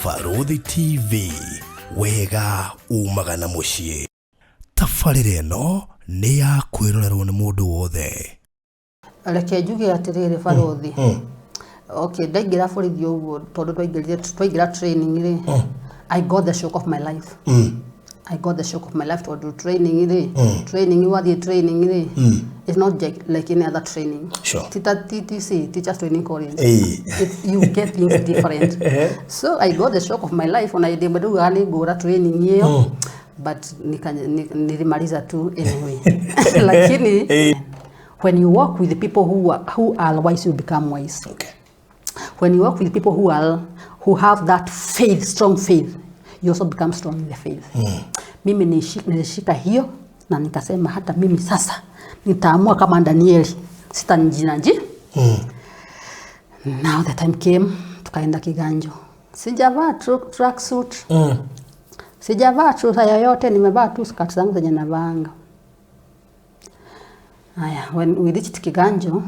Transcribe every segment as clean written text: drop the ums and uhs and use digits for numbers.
Barũthi TV, wega umaga na mũciĩ. Tabarĩra ĩno nĩ ya kwĩrorerwo nĩ mũndũ wothe. Reke njuge atĩrĩrĩ barũthi. Okay, ndaingĩra borithi ũguo tondũ twaingĩrire twaingĩra training rĩ, I got the shock of my life. I got the shock of my life tondũ training rĩ, training wathiĩ training rĩ, it's not like any other training. Ti ta TTC, Teachers Training College. You get things different. So I got the shock of my life ona hĩndĩ ĩmwe ndaugaga nĩ ngũra training ĩyo but nilimaliza tu anyway. Lakini when you work with people who are wise, you become wise. When you work with people who have that faith, strong faith, you also become strong in the faith. Mimi nilishika hiyo na nikasema hata mimi sasa nitaamua kama Danieli, sitanjinaji. Now the time came, tukaenda Kiganjo. Sijavaa tracksuit. Sijavaa trouser yoyote, nimevaa tu skirt zangu zenye navaanga. Haya, when we reached Kiganjo,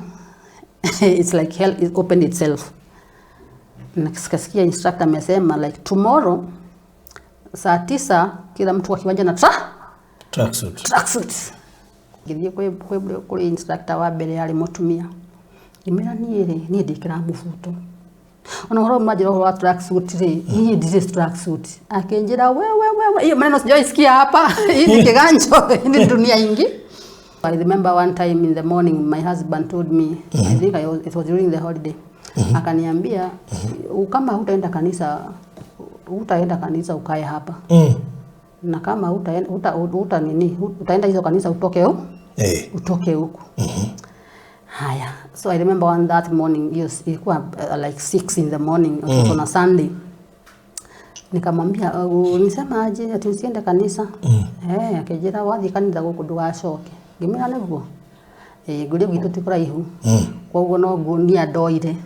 it's like hell it opened itself. Nikasikia instructor amesema like tomorrow saa 9 kila mtu kwa kiwanja na Tracksuit. Tracksuit. Ngĩthiĩ kwĩ instructor wa mbere yarĩ mũtumia. Ngĩmwĩra niĩ rĩ, niĩ ndĩkĩraga mũbuto. Ona ũhoro manjĩra ũhoro wa tracksuit rĩ, niĩ ndirĩ tracksuit. Akĩnjĩra we we we we, hiyo maneno sijawahi hapa. Hii ni Kiganjo, hii ni dunia ingi. I remember one time in the morning my husband told me, I think it was during the holiday. Akaniambia kama hutaenda kanisa, hutaenda kanisa ukae hapa. Na kama hutaenda huta nini, utaenda hizo kanisa utoke huku utoke huku. Haya, so I remember one that morning, yes, ilikuwa like 6 in the morning, it was on a Sunday. Nikamwambia nisema aje ati nisiende kanisa. Eh, akĩnjĩra wathiĩ kanitha gũkũ ndũgacoke. Ngĩmwĩra nĩguo. Eh, ngũrĩ gwitũ ti kũraihu. Koguo no ngunia ndoire.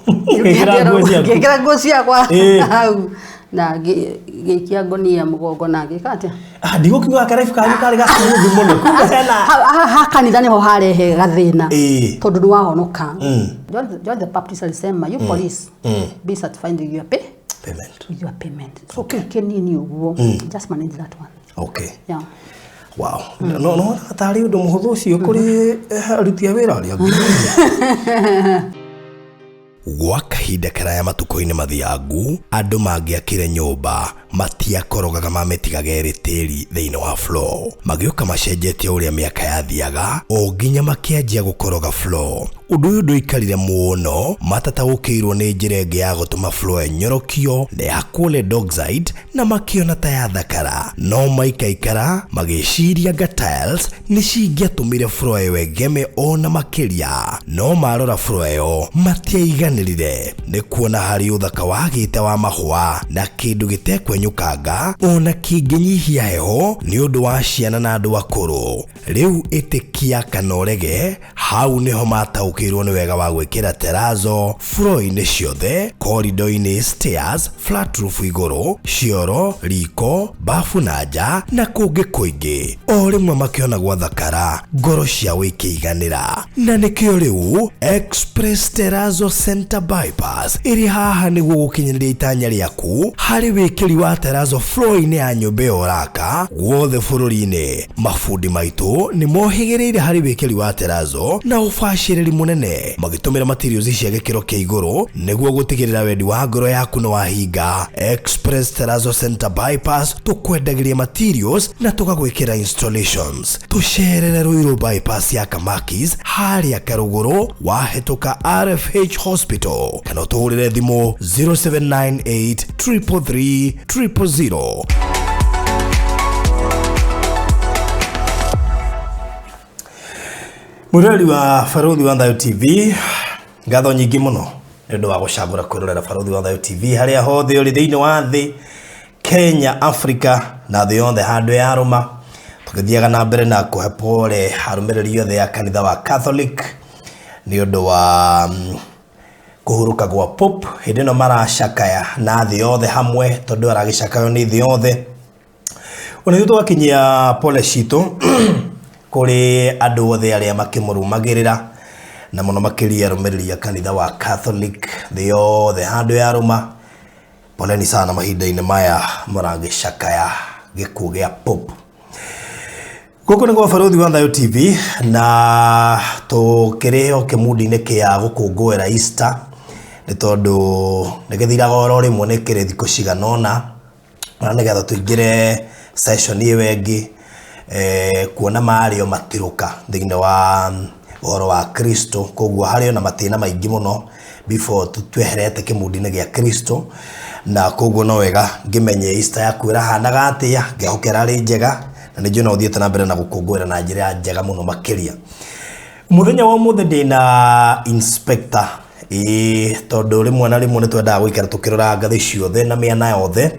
Ngĩkĩra nguo ciaku. Ngĩkĩra nguo ciakwa hau na ngĩikia ngũnia mũgongo na ngĩka atĩa? Ah, ndigũkiuga karaibu kanyu karĩ gacumuthi mũno kumbe hena Ha kanitha nĩho harehe gathĩna tondũ nĩ wahonoka. John the Baptist alisema you police be satisfied with your pay payment. With your payment. So kĩu kĩnini ũguo, just manage that one. Yeah. Wow, no no tarĩ ũndũ mũhũthũ ũcio kũrĩ aruti a wĩra arĩa angĩ. Gwa kahinda karaya matukũ-inĩ mathiangu, andũ mangĩakire nyũmba matiakorogaga mamĩtigaga ĩrĩ tĩri thĩinĩ wa floor. Magĩũka macenjetie ũrĩa mĩaka yathiaga o nginya makĩanjia gũkoroga floor. Ũndũ ũyũ ndũikarire mũno matataũkĩirwo nĩ njĩra ĩngĩ ya gũtũma floor ĩnyorokio na yakwo lead oxide na makĩona ta yathakara, no maikaikara magĩciria nga tiles nĩ cingĩatũmire floor ĩyo ĩgeme ona makĩria. No marora floor ĩyo matiaiganĩrire nĩ kuona harĩ ũthaka wagĩte wa mahũa na kĩndũ gĩtekwenyũkanga ona kĩngĩnyihia heho nĩ ũndũ wa ciana na andũ akũrũ. Rĩu ĩtĩkia kana ũrege, hau nĩho mataũkĩirwo nĩ wega wa gwĩkĩra terrazzo floor-inĩ ciothe, corridor-inĩ, stairs, flat roof igũrũ, cioro, riko, bafu na nja na kũngĩ kũingĩ. O rĩmwe makĩona gwathakara, ngoro ciao ikĩiganĩra. Na nĩkĩo rĩu Express Terrazzo Center Bypass ĩrĩ haha nĩguo gũkinyanĩria itanya rĩaku harĩ wĩkĩri wa terrazzo floor-inĩ ya nyũmba ĩyo ũraka guothe bũrũri-inĩ. Mabundi maitũ nĩ mohĩgĩrĩire harĩ wĩkĩri wa terrazzo na ũbacĩrĩri mũnene magĩtũmĩra materials cia gĩkĩro kĩa igũrũ nĩguo gũtigĩrĩra wendi wa ngoro yaku nĩ wahinga. Express Terrazzo Center Bypass, tũkwendagĩria materials na tũgagwĩkĩra installations. Tũcerere Ruiru Bypass ya Kamakis harĩa Karũgũrũ wahĩtũka RFH Hospital kana ũtũhũrĩre thimũ 0798 333 000. Mwĩroreri wa Barũthi wa Thayo TV, ngatho nyingĩ mũno nĩ ũndũ wa gũcagũra kwĩrorera Barũthi wa Thayo TV harĩa hothe ũrĩ thĩinĩ wa thĩ, Kenya, Africa na thĩ yothe handũ yarũma. Tũgĩthiaga na mbere na kũhe pole arũmĩrĩri othe a kanitha wa Catholic nĩ ũndũ wa kũhurũka gwa Pope hĩndĩ ĩno maracakaya na thĩ yothe hamwe tondũ aragĩcakayo nĩ thĩ yothe. Ona ithuĩ tũgakinyia pole citũ kũrĩ andũ othe arĩa makĩmũrũmagĩrĩra na mũno makĩria arũmĩrĩri a kanitha wa Catholic thĩ yothe handũ yarũma. Poleni sana mahinda-inĩ maya mũragĩcakaya gĩkuũ gĩa Pope. Gũkũ nĩ gwa Barũthi wa Thayũ TV na tũkĩrĩ o kĩmundi-inĩ kĩa gũkũngũĩra Easter nĩ tondũ nĩ gĩthiraga oro rĩmwe nĩ kĩrĩ thikũ cigana ũna na nĩgetha tũingĩre session ĩyo ĩngĩ kuona marĩo matirũka thĩinĩ wa ũhoro wa Kristo koguo harĩ ona matĩna maingĩ mũno before tweherete kĩmundi-inĩ gĩa Kristo na koguo no wega ngĩmenye Easter yaku ĩrahanaga atĩa ngĩhoka ĩrarĩ njega na nĩ njũĩ no ũthiĩte na mbere na gũkũngũĩra na njĩra njega mũno makĩria. Mũthenya wa ũmũthĩ ndĩna inspector ĩĩ tondũ rĩmwe na rĩmwe nĩ twendaga gũikara tũkĩroraga ngathĩ ciothe na mĩena yothe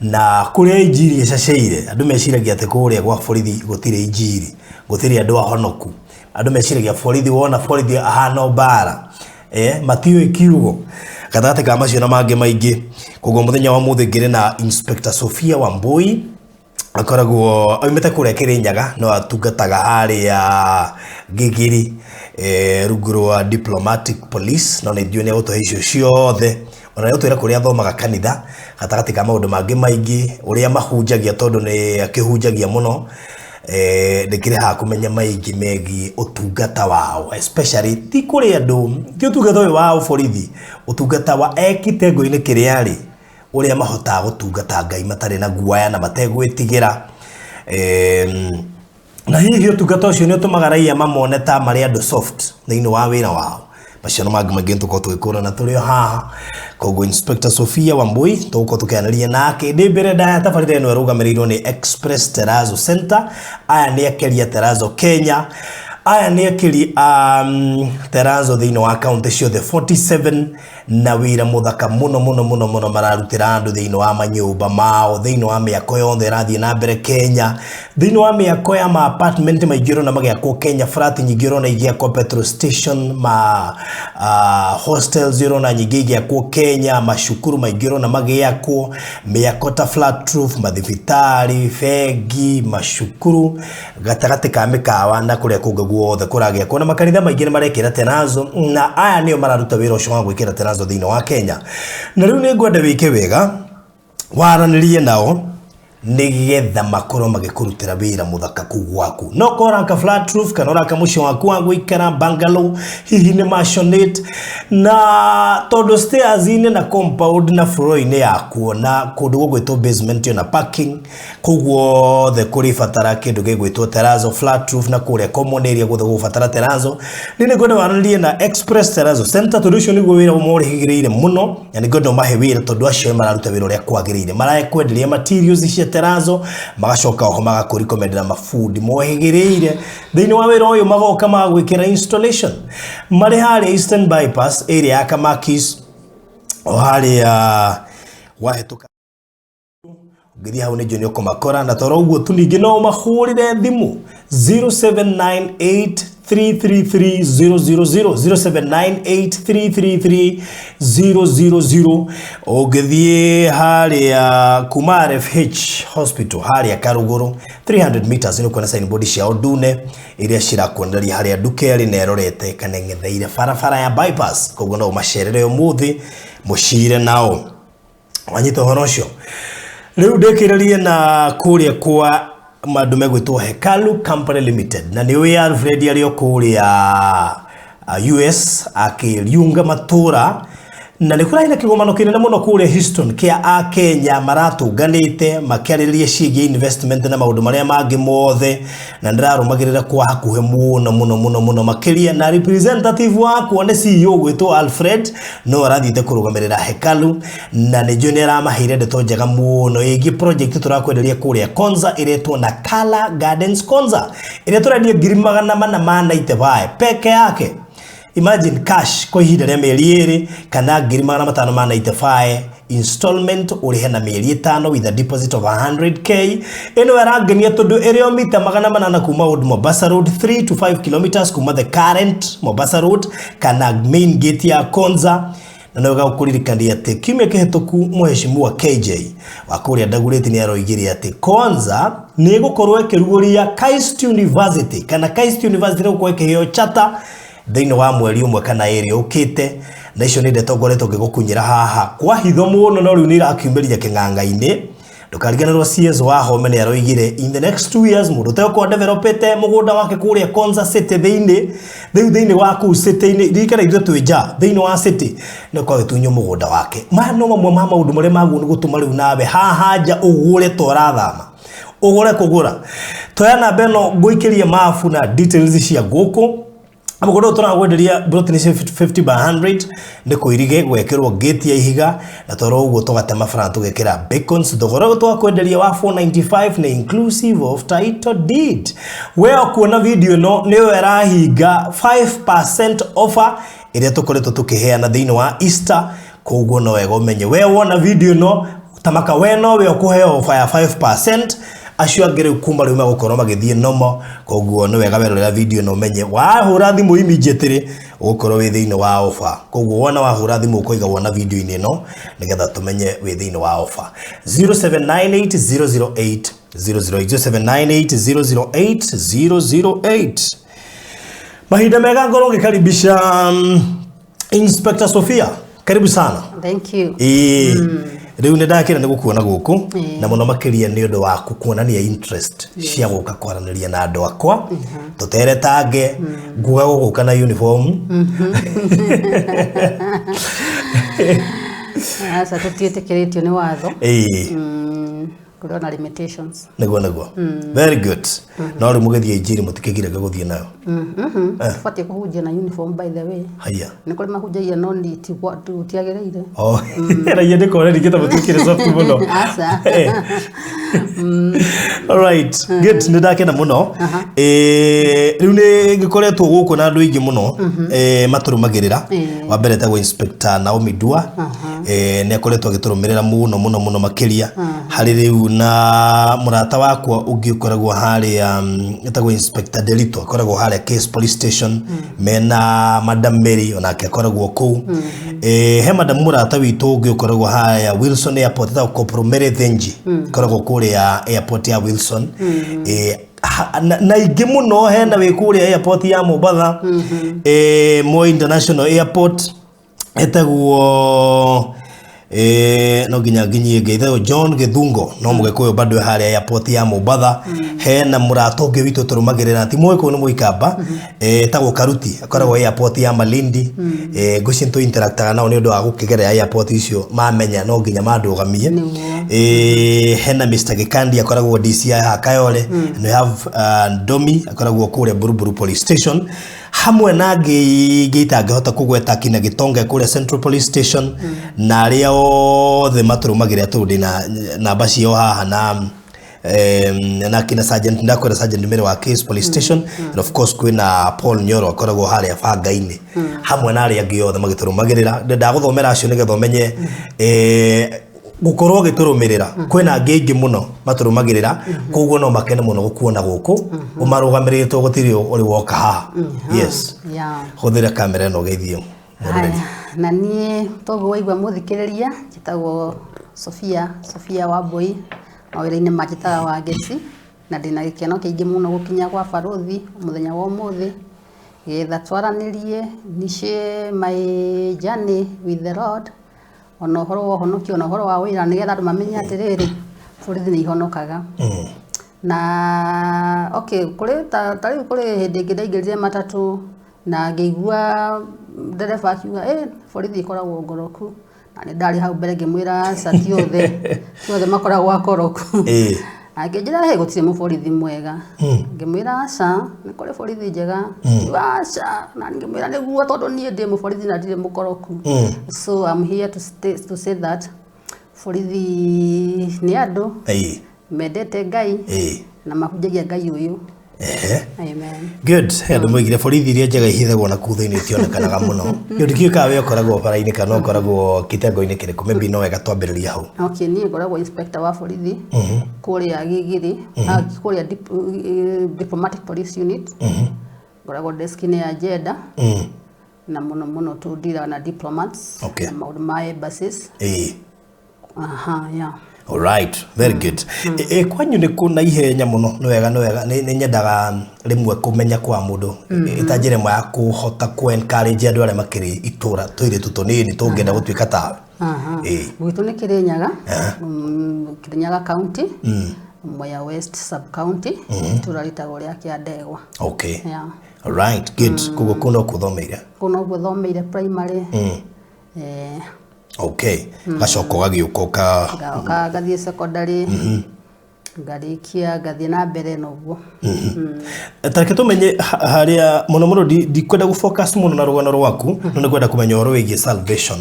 na kũrĩa injiri ĩcacĩire andũ meciragia atĩ kũrĩa gwa borithi gũtirĩ injiri gũtirĩ andũ ahonoku andũ meciragia borithi wona borithi ahana o mbara matiũĩ kiugo gatagatĩ ka macio na mangĩ maingĩ. Koguo mũthenya wa ũmũthĩ ngĩrĩ na Inspector Sophia Wambui akoragwo aumĩte kũrĩa Kĩrĩnyaga no atungataga harĩa Gigiri rungu rwa Diplomatic Police no nĩ ndiũĩ nĩ egũtũhe icio ciothe ona nĩ egũtwĩra kũrĩa athomaga kanitha gatagatĩ ka maũndũ mangĩ maingĩ ũrĩa mahunjagia tondũ nĩ akĩhunjagia mũno ndĩkĩrĩ haha kũmenya maingĩ megiĩ ũtungata wao especially ti kũrĩ andũ ti ũtungata ũyũ wa ũborithi ũtungata wa e kitengo-inĩ kĩrĩa arĩ ũrĩa mahotaga gũtungata Ngai matarĩ na guoya na mategwĩtigĩra na hihi ũtungata ũcio nĩ ũtũmaga raia mamone ta marĩ andũ soft thĩinĩ wa wĩra wao macio no mangĩ maingĩ tũkorwo tũgĩkũrana tũrĩ o haha. Koguo Inspector Sophia Wambui tũgũkorwo tũkĩaranĩria nake ndĩ mbere ndaya tabarĩra ĩno ĩrũgamĩrĩirwo nĩ Express Terrazzo Center. Aya nĩ akeria Terrazzo Kenya, aya nĩ akeri a Terrazzo thĩinĩ wa kaunti ciothe 47 na wĩra mũthaka mũno mũno mũno mũno mararutĩra andũ thĩinĩ wa manyũmba mao thĩinĩ wa mĩako yothe ĩrathiĩ na mbere Kenya thĩinĩ wa mĩako ya ma apartment maingĩ ũrona magĩakwo Kenya flat nyingĩ ũrona igĩakwo petrol station ma hostels ũrona nyingĩ igĩakwo Kenya macukuru maingĩ ũrona magĩakwo mĩako ta flat roof mathibitarĩ bengi macukuru gatagatĩ ka mĩkawa na kũrĩa kũngĩ guothe kũragĩakwo na makanitha maingĩ nĩ marekĩra terazo na aya nĩo mararuta wĩra ũcio wa gwĩkĩra terazo thĩinĩ wa Kenya. Na rĩu nĩ ngwenda wĩke wega waranĩrie nao nĩgetha makorwo magĩkũrutĩra wĩra mũthaka kũu gwaku. No korwo ũraka flat roof kana ũraka mũciĩ waku wa gũikara bungalow hihi nĩ maisonette na tondũ stairs-inĩ na compound na floor-inĩ yakuo na kũndũ gũgwĩtwo basement na parking kũu guothe kũrĩbatara kĩndũ gĩgwĩtwo terrazzo flat roof na kũrĩa common area guothe gũgũbatara terrazzo. Niĩ nĩ ngwenda waranĩrie na Express Terrazzo Center tondũ ũcio nĩguo wĩra ũmorĩhĩgĩrĩire mũno na nĩ ngwenda ũmahe wĩra tondũ acio mararuta wĩra ũrĩa kwagĩrĩire marakwenderia materials cia terrazzo magacoka oho magakũrecommendera mabundi mohĩgĩrĩire thĩinĩ wa wĩra ũyũ magoka magagwĩkĩra installation marĩ harĩa Eastern Bypass area ya Kamakis o harĩa wahĩtũka ũngĩthiĩ hau nĩ njũĩ nĩ ũkũmakora na toro ũguo tu ningĩ no ũmahũrĩre thimũ 0798333000 0798333000 ũngĩthiĩ harĩa kuma RFH Hospital harĩa Karũgũrũ 300 meters nĩ ũkuona signboard ciao ndune iria cirakuonereria harĩa nduka ĩrĩ na ĩrorete kana ĩng'etheire barabara ya bypass koguo no ũmacerere ũmũthĩ mũcire nao wanyita ũhoro ũcio. Rĩu ndĩkĩrĩrie na kũrĩa kwa andũ megwĩtwo Hekalu Company Limited na nĩ ũĩ Alfred arĩ o kũrĩa US akĩriunga matũra na nĩ kũrarĩ na kĩgomano kĩnene mũno kũrĩa Houston kĩa akenya maratũnganĩte makĩarĩrĩria ciĩgiĩ investment na maũndũ marĩa mangĩ mothe na ndĩrarũmagĩrĩra kwa hakuhĩ mũno mũno mũno mũno makĩria na representative wakwa nĩ CEO gwĩtwo Alfred no arathiĩte kũrũgamĩrĩra Hekalu na nĩ njũĩ nĩ aramaheire ndeto njega mũno ĩgiĩ project tũrakwenderia kũrĩa Konza ĩretwo Nakala Gardens Konza ĩrĩa tũrendia 495,000 peke yake. Imagine cash kwa ihinda rĩa mĩeri 2 kana 595,000 installment ũrĩhe na mĩeri 5 with a deposit of 100k. Ĩno ĩrangenia tondũ ĩrĩ o mita 800 kuma Old Mombasa Road 3 to 5 kilometers kuma the current Mombasa Road kana main gate ya Konza. Na no wega gũkũririkania atĩ kiumia kĩhĩtũku mũheshimiwa KJ wa kũrĩa Dagoretti nĩ aroigire atĩ Konza nĩ ĩgũkorwo ĩkĩrugũria KAIST University kana KAIST University nĩ ĩgũkorwo ĩkĩheo charter Thĩinĩ wa mweri ũmwe kana ĩrĩ ũkĩte, na icio nĩ ndeto ngoretwo ngĩgũkunyĩra haha kwa hitho mũno, no rĩu nĩ irakiumĩria kĩng'ang'a-inĩ. Ndũkariganĩrwo CS Wahome nĩ aroigire in the next 2 years mũndũ ũtegũkorwo developete mũgũnda wake kũrĩa Konza City thĩinĩ, rĩu thĩinĩ wa kũu city-inĩ, ririkana ithuĩ twĩ nja, thĩinĩ wa city nĩ ũkorwo agĩtunywo mũgũnda wake. Maya no mamwe ma maũndũ marĩa maguo nĩ gũtũma rĩu nawe haha nja ũgũre ta ũrathama, ũgũre kũgũra. Toya namba ĩno ngũikĩrie mabu na details cia gũkũ mũgũnda ũyũ tũragwenderia. Plot nĩ 50 by 100, nĩ kũirige gwekĩrwo gate ya ihiga, na toro ũguo tũgatema bara tũgekĩra beacons. Thogora ũyũ twakwenderia wa 495 nĩ inclusive of title deed. We ũkuona video ĩno nĩyo ĩrahinga 5% offer ĩrĩa tũkoretwo tũkĩheana thĩinĩ wa Easter. Koguo no wega ũmenye we wona video ĩno tamaka we nowe ũkũheo offer ya 5%, acio angĩ rĩu kuma rĩu megũkorwo magĩthiĩ nomo. Koguo nĩ wega werorera video ĩno ũmenye wahũra thimũ immediately ũgũkorwo wĩ thĩinĩ wa offer. Koguo wona wahũra thimũ ũkoiga wona video-inĩ ĩno, nĩgetha tũmenye wĩ thĩinĩ wa offer. 0798 008 008, 0798 008 008. Mahinda mega ngorwo ngĩkaribisha Inspector Sofia, karibu sana. Thank you. Ĩĩ, rĩu nĩ ndakĩra nĩ gũkuona gũkũ, na mũno makĩria nĩ ũndũ waku kuonania interest cia gũka kwaranĩria na andũ akwa tũteretange nguga gũgũka na uniform. Aca, tũtiĩtĩkĩrĩtio nĩ watho. Kũrĩ ona limitations. Nĩguo, very good. No rĩu mũgĩthiĩ injiri mũtikĩgiraga gũthiĩ nayo? Tũbatiĩ kũhunjia na uniform, by the way. Haya. Nĩ kũrĩ mahunjagia, no ni gũtiagĩrĩire. Oh, raia nĩ kore ningĩ ta mũtuĩkire soft mũno. Aca. Alright, good, nĩ ndakena mũno. Rĩu nĩ ngĩkoretwo gũkũ na andũ aingĩ mũno matũrũmagĩrĩra. Wa mbere etagwo Inspector Naomi Dua. Nĩ akoretwo agĩtũrũmĩrĩra mũno mũno mũno makĩria. Harĩ rĩu na mũrata wakwa ũngĩ ũkoragwo harĩa, etagwo Inspector Delito, akoragwo harĩa Case Police Station mena Madam Mary, onake akoragwo kũu. He madam mũrata witũ ũngĩ ũkoragwo harĩa Wilson Airport, etagwo Corporal Mary Thenji, akoragwo kũrĩa airport ya Wilson. Na ingĩ mũno, hena wĩ kũrĩa airport ya Mombatha, Moi International Airport, etagwo no nginya nginyie ngĩ, etagwo John Gĩthungo, no mũgĩkũyũ bado harĩa airport ya Mombatha. Hena mũrata ũngĩ witũ tũrũmagĩrĩra, ti mũgĩkũyũ, nĩ mũikamba, etagwo Karuti, akoragwo airport ya Malindi. Ngwĩciria nĩ tũ-interactaga nao nĩ ũndũ wa gũkĩgerera airport icio, mamenya no nginya mandũgamie. Hena Mr. Gikandi akoragwo DCI haha Kayole, and we have Ndomi akoragwo kũrĩa Buruburu Police Station, hamwe na angĩ ingĩ itangĩhota kũgweta, kina Gĩtonge kũrĩa Central Police Station, na arĩa othe matũrũmagĩrĩra, tondũ ndĩna namba ciao haha na kina sergeant, ndakwĩra Sergeant Mary wa Case Police Station, and of course kwĩna Paul Nyoro akoragwo harĩa banga-inĩ, hamwe na arĩa angĩ othe magĩtũrũmagĩrĩra. Ndagũthomera acio nĩgetha ũmenye gũkorwo ũgĩtũrũmĩrĩra kwĩna angĩ aingĩ mũno matũrũmagĩrĩra. Koguo no makene mũno gũkuona gũkũ ũmarũgamĩrĩtwo, gũtirĩ ũrĩ woka haha. Yes. Hũthĩra kamera ĩno ũgeithie mũroreri. Haya, na niĩ toguo waigua mũthikĩrĩria, njĩtagwo Sofia, Sofia Wambui, mawĩra-inĩ manjĩtaga Wangeci, na ndĩna gĩkeno kĩingĩ mũno gũkinya gwa barũthi mũthenya wa ũmũthĩ getha twaranĩrie nice my journey with the Lord, ona ũhoro wa ũhonokio, ona ũhoro wa wĩra, nĩgetha andũ mamenye atĩrĩrĩ, borithi nĩ ihonokaga. Na okay, kũrĩ ta rĩu kũrĩ hĩndĩ ĩngĩ ndaingĩrire matatũ na ngĩigua ndereba akiuga, "Ĩ borithi ĩkoragwo ngoroku," na nĩ ndarĩ hau mbere ngĩmwĩra, "Aca, ti othe, ti othe makoragwo akoroku." Akĩnjĩra, "Hĩ, gũtirĩ mũborithi mwega." Ngĩmwĩra, "Aca, nĩ kũrĩ borithi njega." Akiuga, "Aca," na ngĩmwĩra, "Nĩguo, tondũ niĩ ndĩ mũborithi na ndirĩ mũkoroku." So I'm here to, stay, to say that borithi nĩ andũ mendete Ngai na mahunjagia Ngai ũyũ. Amen. Good. He andũ moigire borithi iria njega ihithagwo na kũu thĩinĩ, itionekanaga mũno. Nĩ ndikĩũĩ kana we ũkoragwo bara-inĩ kana ũkoragwo kitengo-inĩ kĩrĩkũ. Maybe no wega twambĩrĩria hau. Okay, niĩ ngoragwo inspector wa borithi kũrĩa Gigiri, kũrĩa diplomatic police unit. Ngoragwo desk-inĩ ya gender, na mũno mũno tũndiraga na diplomats na maũndũ ma embassies. Aha, yeah. Alright, very good. E, kwanyu nĩ kũ na ihenya mũno, nĩ wega, nĩ wega. Nĩ nyendaga rĩmwe kũmenya kwa mũndũ ĩta njĩra ĩmwe ya kũhota kũ encourage andũ arĩa makĩrĩ itũra tũirĩtu tũnini tũngĩenda gũtuĩka tawe. Ĩĩ. Gwitũ nĩ Kĩrĩnyaga, Kĩrĩnyaga County, Mwea West sub county, itũra rĩtagwo rĩa Kĩandegwa. Okay. Yeah. Alright, good. Koguo kũu no kũthomeire. Kũu noguo thomeire primary. Okay. Gacoka ũgagĩũka ũka Ngaoka ngathiĩ secondary, ngarĩkia, ngathiĩ na mbere na ũguo. Tareke tũmenye harĩa mũno mũno ndikwenda gũ focus mũno na rũgano rwaku, no nĩ kwenda kũmenya ũhoro wĩgiĩ salvation,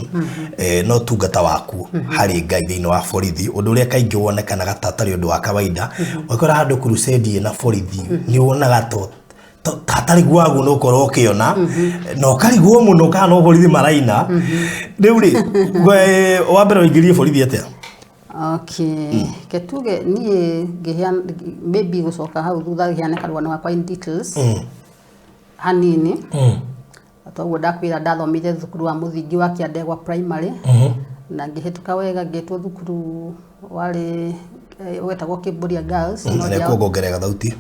na ũtungata waku harĩ Ngai thĩinĩ wa borithi, ũndũ ũrĩa kaingĩ wonekanaga ta ũtarĩ ũndũ wa kawaida. Ũgakora handũ crusade na borithi nĩ wonaga to hatarĩ gwaguo nĩ ũkorwo ũkĩona na ũkarigwo mũno kana no borithi maraina. Rĩu rĩ, wa mbere waingĩrire borithi atĩa? Okay, ke tuge niĩ ngĩheana, maybe gũcoka hau thutha ngĩheane karũgano gakwa in details hanini. Toguo ndakwĩra, ndathomire thukuru wa mũthingi wa Kĩandegwa Primary na ngĩhĩtũka wega, ngĩtwo thukuru warĩ wetagwo Kĩmbũria Girls, no Nĩ kuongongerera thauti.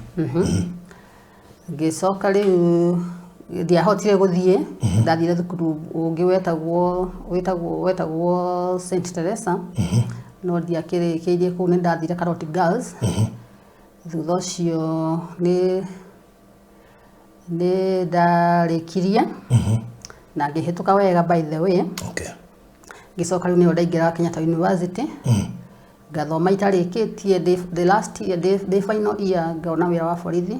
Ngĩcoka rĩu ndiahotire gũthiĩ, ndathire thukuru ũngĩ wetagwo St Teresa, no ndiakĩrĩkĩirie kũu, nĩ ndathire Karoti Girls. Thutha ũcio nĩ ndarĩkirie na ngĩhĩtũka wega, by the way. Ngĩcoka rĩu nĩyo ndaingĩra Kenyatta University, ngathoma itarĩkĩtie, the last year, ndĩ final year, ngona wĩra wa borithi.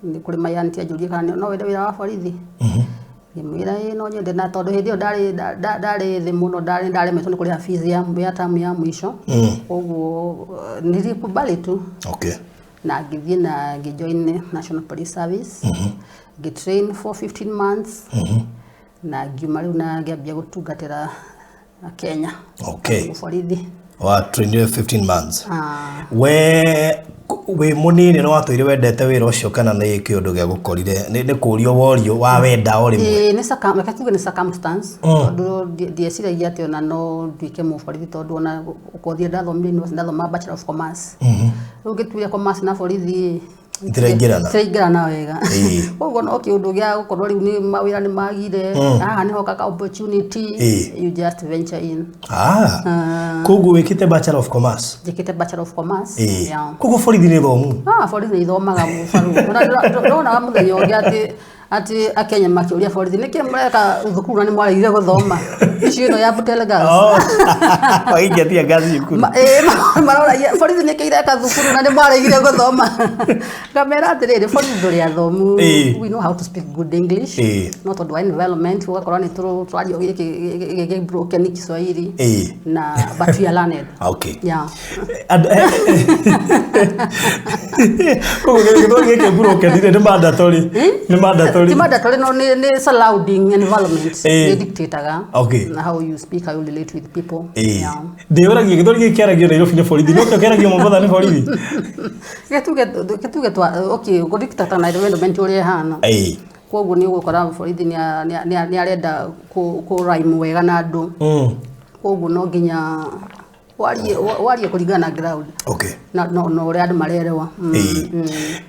Nĩ kũrĩ my auntie anjũrie kana no wende wĩra wa borithi. Ngĩmwĩra ĩĩ, no nyende, na tondũ hĩndĩ ĩyo ndarĩ thĩ mũno, ndaremetwo nĩ kũrĩha fees ya term ya mũico. Koguo nilikubali tu na ngĩthiĩ na ngĩjoin National Police Service, ngĩtrain for 15 months na ngiuma rĩu na ngĩambia gũtungatĩra Kenya. Borithi. Wa trainire 15 months? Ah. We wĩ mũnini nĩ watũire wendete wĩra ũcio kana nĩ kĩũndũ gĩa gũkorire, nĩ kũrio worio wa wenda o rĩmwe? Ĩĩ, reke tuge nĩ circumstance, tondũ ndieciragia atĩ ona no nduĩke mũborithi, tondũ ona kothi ndathomire university, ndathoma Bachelor of Commerce. Rĩu ngĩtuire commerce na borithi Itiraingĩrana. Itiraingĩrana wega. Koguo no kĩũndũ gĩa gũkorwo rĩu nĩ mawĩra nĩ magire, haha nĩho kaka opportunity, you just venture in. Ah. Koguo wĩkĩte Bachelor of Commerce? Njĩkĩte Bachelor of Commerce. Yeah. Koguo borithi nĩ thomu? Ah, borithi nĩ ithomaga mũbarũ. Ona ndonaga mũthenya ũngĩ atĩ Akenya makĩũria borithi, nĩkĩ mũreka thukuru na nĩ mwaregire gũthoma icio ĩno ya Butere Girls? Oh. Waingatia ngaci cukuru. Maroragia borithi nĩkĩ ireka thukuru na nĩ mwaregire gũthoma. Ngamera atĩrĩrĩ, borithi tũrĩ athomu. We know how to speak good English, no tondũ wa environment ũgakora nĩ tũrario gĩkĩ broken Kiswahili na but we are learned. Yeah. Koguo gĩthomo gĩkĩ broken nĩ mandatory? Nĩ mandatory? Ti mandatory, no nĩ surrounding environment nĩ dictataga na how you speak, how you relate with people. Yeah. Ndĩũragia, gĩthweri gĩkĩ kĩaragio Nairobi nĩ borithi no kĩo kĩaragio Mombatha nĩ borithi? Gĩtuge twa okay gũdictata na environment ũrĩa ĩhana. Koguo nĩ ũgũkora borithi nĩ arenda kũ rhyme wega na andũ. Koguo no nginya warie kũringana na ground na no no ũrĩa andũ marerewa.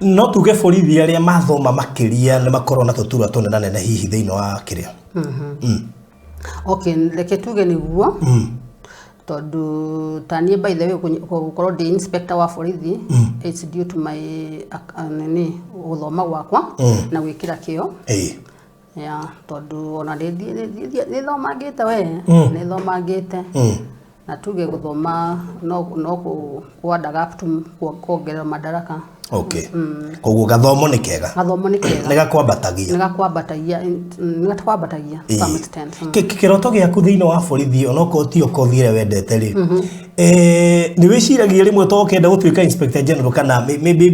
No tuge borithi arĩa mathoma makĩria nĩ makorwo na tũturwa tũnenanene hihi thĩinĩ wa kĩrĩa? Okay, reke tuge nĩguo, tondũ ta niĩ, by the way, gũkorwo ndĩ inspector wa borithi, it's due to my nini, gũthoma gwakwa na gwĩkĩra kĩo. Ya, tondũ ona nĩ thomangĩte we, nĩ thomangĩte, na tuge gũthoma no kwandaga up to kuongerera madaraka. Okay, koguo gathomo nĩ kega? Gathomo nĩ kega. Nĩ gakwambatagia? Nĩ gakwambatagia to some extent. Kĩroto gĩaku thĩinĩ wa borithi, onokorwo ti kothi ĩrĩa wendete rĩ, nĩ wĩciragia rĩmwe to ũkenda gũtuĩka inspector general kana maybe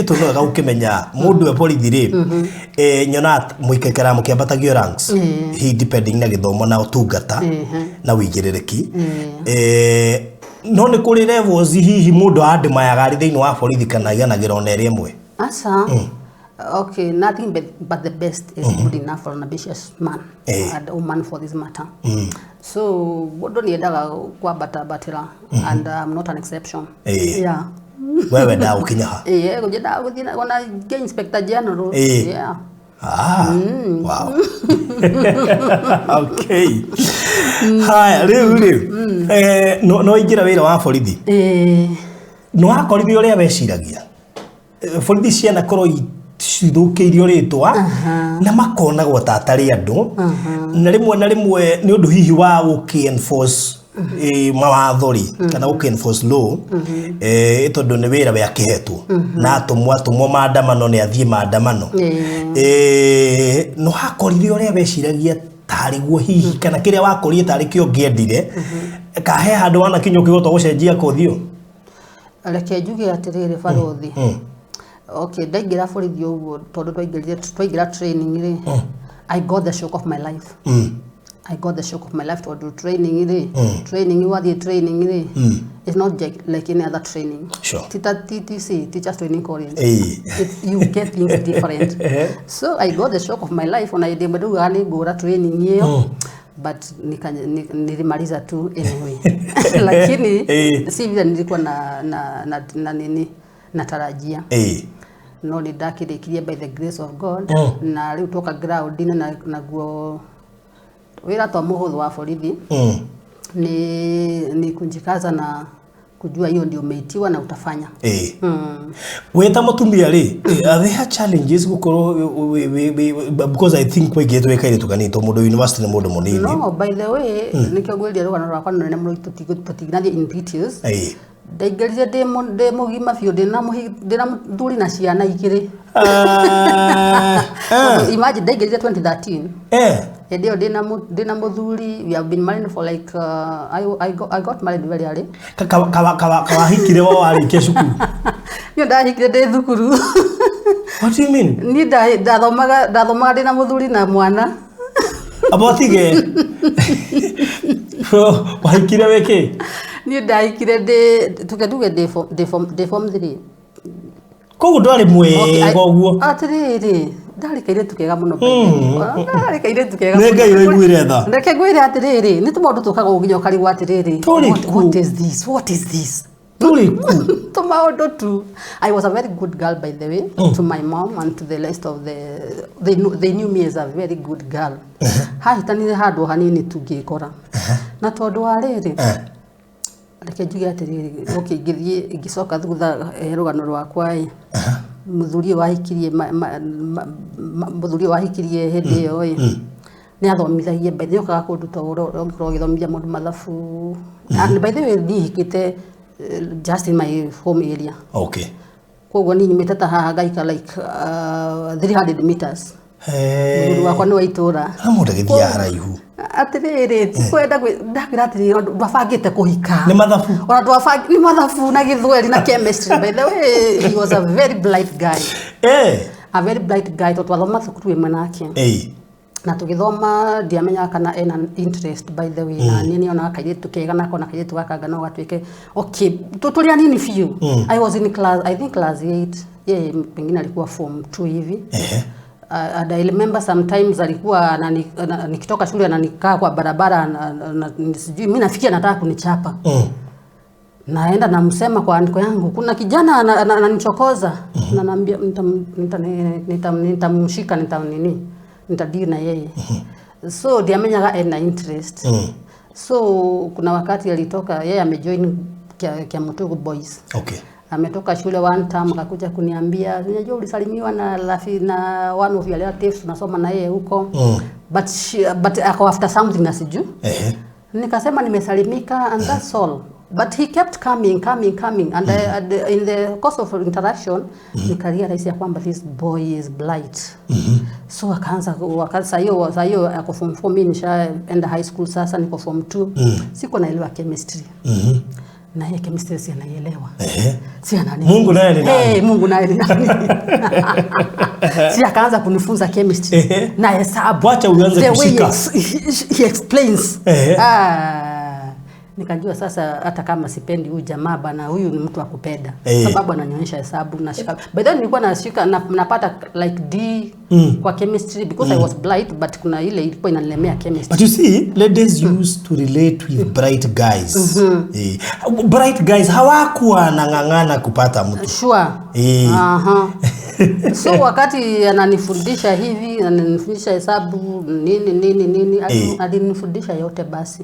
ĩtũ no wega gũkĩmenya mũndũ we borithi rĩ, nyonaga mũikaraga mũkĩambatagio ranks hi depending na gĩthomo na ũtungata na wĩigĩrĩrĩki, no nĩ kũrĩ levels hihi mũndũ andĩmayaga arĩ thĩinĩ wa borithi kana aiganagĩra ona ĩrĩa ĩmwe? Aca. Okay, nothing but the best is good enough for an ambitious man and woman for this matter. So mũndũ nĩ endaga kwambatambatĩra, and I'm not an exception. Yeah. We wendaga gũkinya ha? Ĩĩ, nyendaga gũthiĩ ona ngĩ inspector general. Yeah. Ah, wow. Okay. Haya, rĩu rĩ, no ingĩra wĩra wa borithi. No wakorire ũrĩa weciragia. Borithi cianakorwo cithũkĩirio rĩtwa na makonagwo ta atarĩ andũ, na rĩmwe na rĩmwe nĩ ũndũ hihi wa gũkĩ enforce mawatho rĩ, kana gũkĩ enforce law, tondũ nĩ wĩra we akĩhetwo na atũmwo maandamano nĩ athiĩ maandamano. No hakorire ũrĩa weciragia tarĩ guo hihi, kana kĩrĩa wakorire tarĩ kĩo ũngĩendire, kahe handũ wanakinya ũkĩhota gũcenjia kothi ĩyo? Reke njuge atĩrĩrĩ, barothi. Okay, ndaingĩra borithi ũguo, tondũ twaingĩra training rĩ, I got the shock of my life. I got the shock of my life tondũ training rĩ, training wathiĩ training rĩ, it's not like any other training. Tita TTC, Teachers Training College. You get things different. So I got the shock of my life ona hĩndĩ ĩmwe ndaugaga nĩ ngũra training ĩyo, but nilimaliza tu anyway, lakini si vile nilikuwa na nini natarajia. No nĩ ndakĩrĩkirie by the grace of God. Na rĩu twoka ground-inĩ naguo wĩra to mũhũthũ wa borithi. Ni kujikaza na kujua hiyo ndio umeitiwa na utafanya. Wĩ ta mũtumia rĩ, are there challenges gũkorwo because I think waingĩrĩtwo wĩ kairĩtu kanini, to mũndũ university nĩ mũndũ mũnini. No, by the way, nĩkĩo ngwĩrire rũgano rwakwa nĩ rũnene mũno, tũtingĩrathiĩ in details. Ndaingĩrire ndĩ mũgima biũ, ndĩna mũthuri na ciana igĩrĩ. Imagine, ndaingĩrire 2013. Hĩndĩ ĩyo ndĩna mũthuri, we have been married for like I got married very early. Kawahikire wa warĩkia cukuru? Niĩ ndahikire ndĩ thukuru. What do you mean? Niĩ ndathomaga ndĩna mũthuri na mwana. Aba tige wahikire wĩkĩ? Niĩ ndahikire ndĩ tuge ndĩ form 3. Koguo ndwarĩ mwega ũguo? Atĩrĩrĩ, ndarĩ kairĩtu kega mũno. Ndarĩ kairĩtu kega. Nĩ Ngai waiguire tha. Reke ngwĩre atĩrĩrĩ, nĩ tũmaũndũ tũkaga nginya ũkarigwo atĩrĩrĩ, Tũrĩ what, ku? what is this, what is this? Tũrĩ ku? Tũmaũndũ tu. I was a very good girl, by the way. To my mom and to the rest of the they knew me as a very good girl. Hahĩtanire handũ hanini tu ngĩkora na tondũ wa rĩrĩ, reke njuge atĩrĩrĩ, okay, ngĩthiĩ ngĩcoka thutha, rũgano rwakwa ĩ, mũthuri ũyũ wahikirie mũthuri ũyũ wahikirie hĩndĩ ĩyo ĩ, nĩ athomithagia by the way, okaga kũnduta ũhoro ũngĩkorwo ũgĩthomithia mũndũ mathabu. And by the way, niĩ hikĩte just in my home area. Koguo niĩ nyumĩte ta haha ngaika like 300 meters. Mũthuri wakwa nĩ wa itũra. Na mũndũ agĩthiaga haraihu. Atĩrĩrĩ, tikwenda ndakwĩra atĩrĩrĩ, ndwabangĩte kũhika. Nĩ mathabu. Ona ndwabang nĩ mathabu na gĩthweri na chemistry. By the way, he was a very bright guy. A very bright guy, tondũ twathoma thukuru ĩmwe nake. Na tũgĩthoma ndiamenyaga kana ena interest, by the way. Na niĩ nĩonaga kairĩtu kega na kona kairĩtu gaka anga no gatuĩke okay. Tũrĩ anini biũ. I was in class, I think class 8, yeye pengine alikuwa form 2 hivi. And I remember sometimes alikuwa nikitoka shule ananikaa kwa barabara sijui mimi nafikia anataka kunichapa. Naenda namsema kwa andiko yangu, kuna kijana ananichokoza. Na naambia nitamshika, nita nini, nitadili na yeye. So ndiamenyaga ena interest. So kuna wakati alitoka, yeye amejoin kia Mutugu Boys. Ametoka shule one term, akakuja kuniambia, "Unajua ulisalimiwa na one of your relatives tunasoma na yeye huko." But ako after something na sijui. Nikasema nimesalimika and that's all. But he kept coming, coming, coming and, and in the course of interaction nikarealize ya kwamba this boy is bright. So akaanza saa hiyo ako form 4, mimi nishaenda high school, sasa niko form 2. Siko naelewa chemistry. Na yeye chemistry si anaielewa. Si anani. Mungu naye ni nani? Hey, Mungu naye ni nani? Si akaanza kunifunza chemistry na hesabu. Wacha uanze The way kushika. he explains. Ah, Nikajua sasa hata kama sipendi huyu jamaa bana, huyu ni mtu wa kupenda. Sababu ananionyesha hesabu nashika. By then nilikuwa nashika napata like D kwa chemistry because I was blind, but kuna ile ilikuwa inanilemea chemistry. But you see, ladies used to relate with bright guys. Bright guys hawakuwa wanang'ang'ana kupata mtu. Sure. Aha. So wakati ananifundisha hivi, ananifundisha hesabu nini nini nini, alinifundisha yote basi.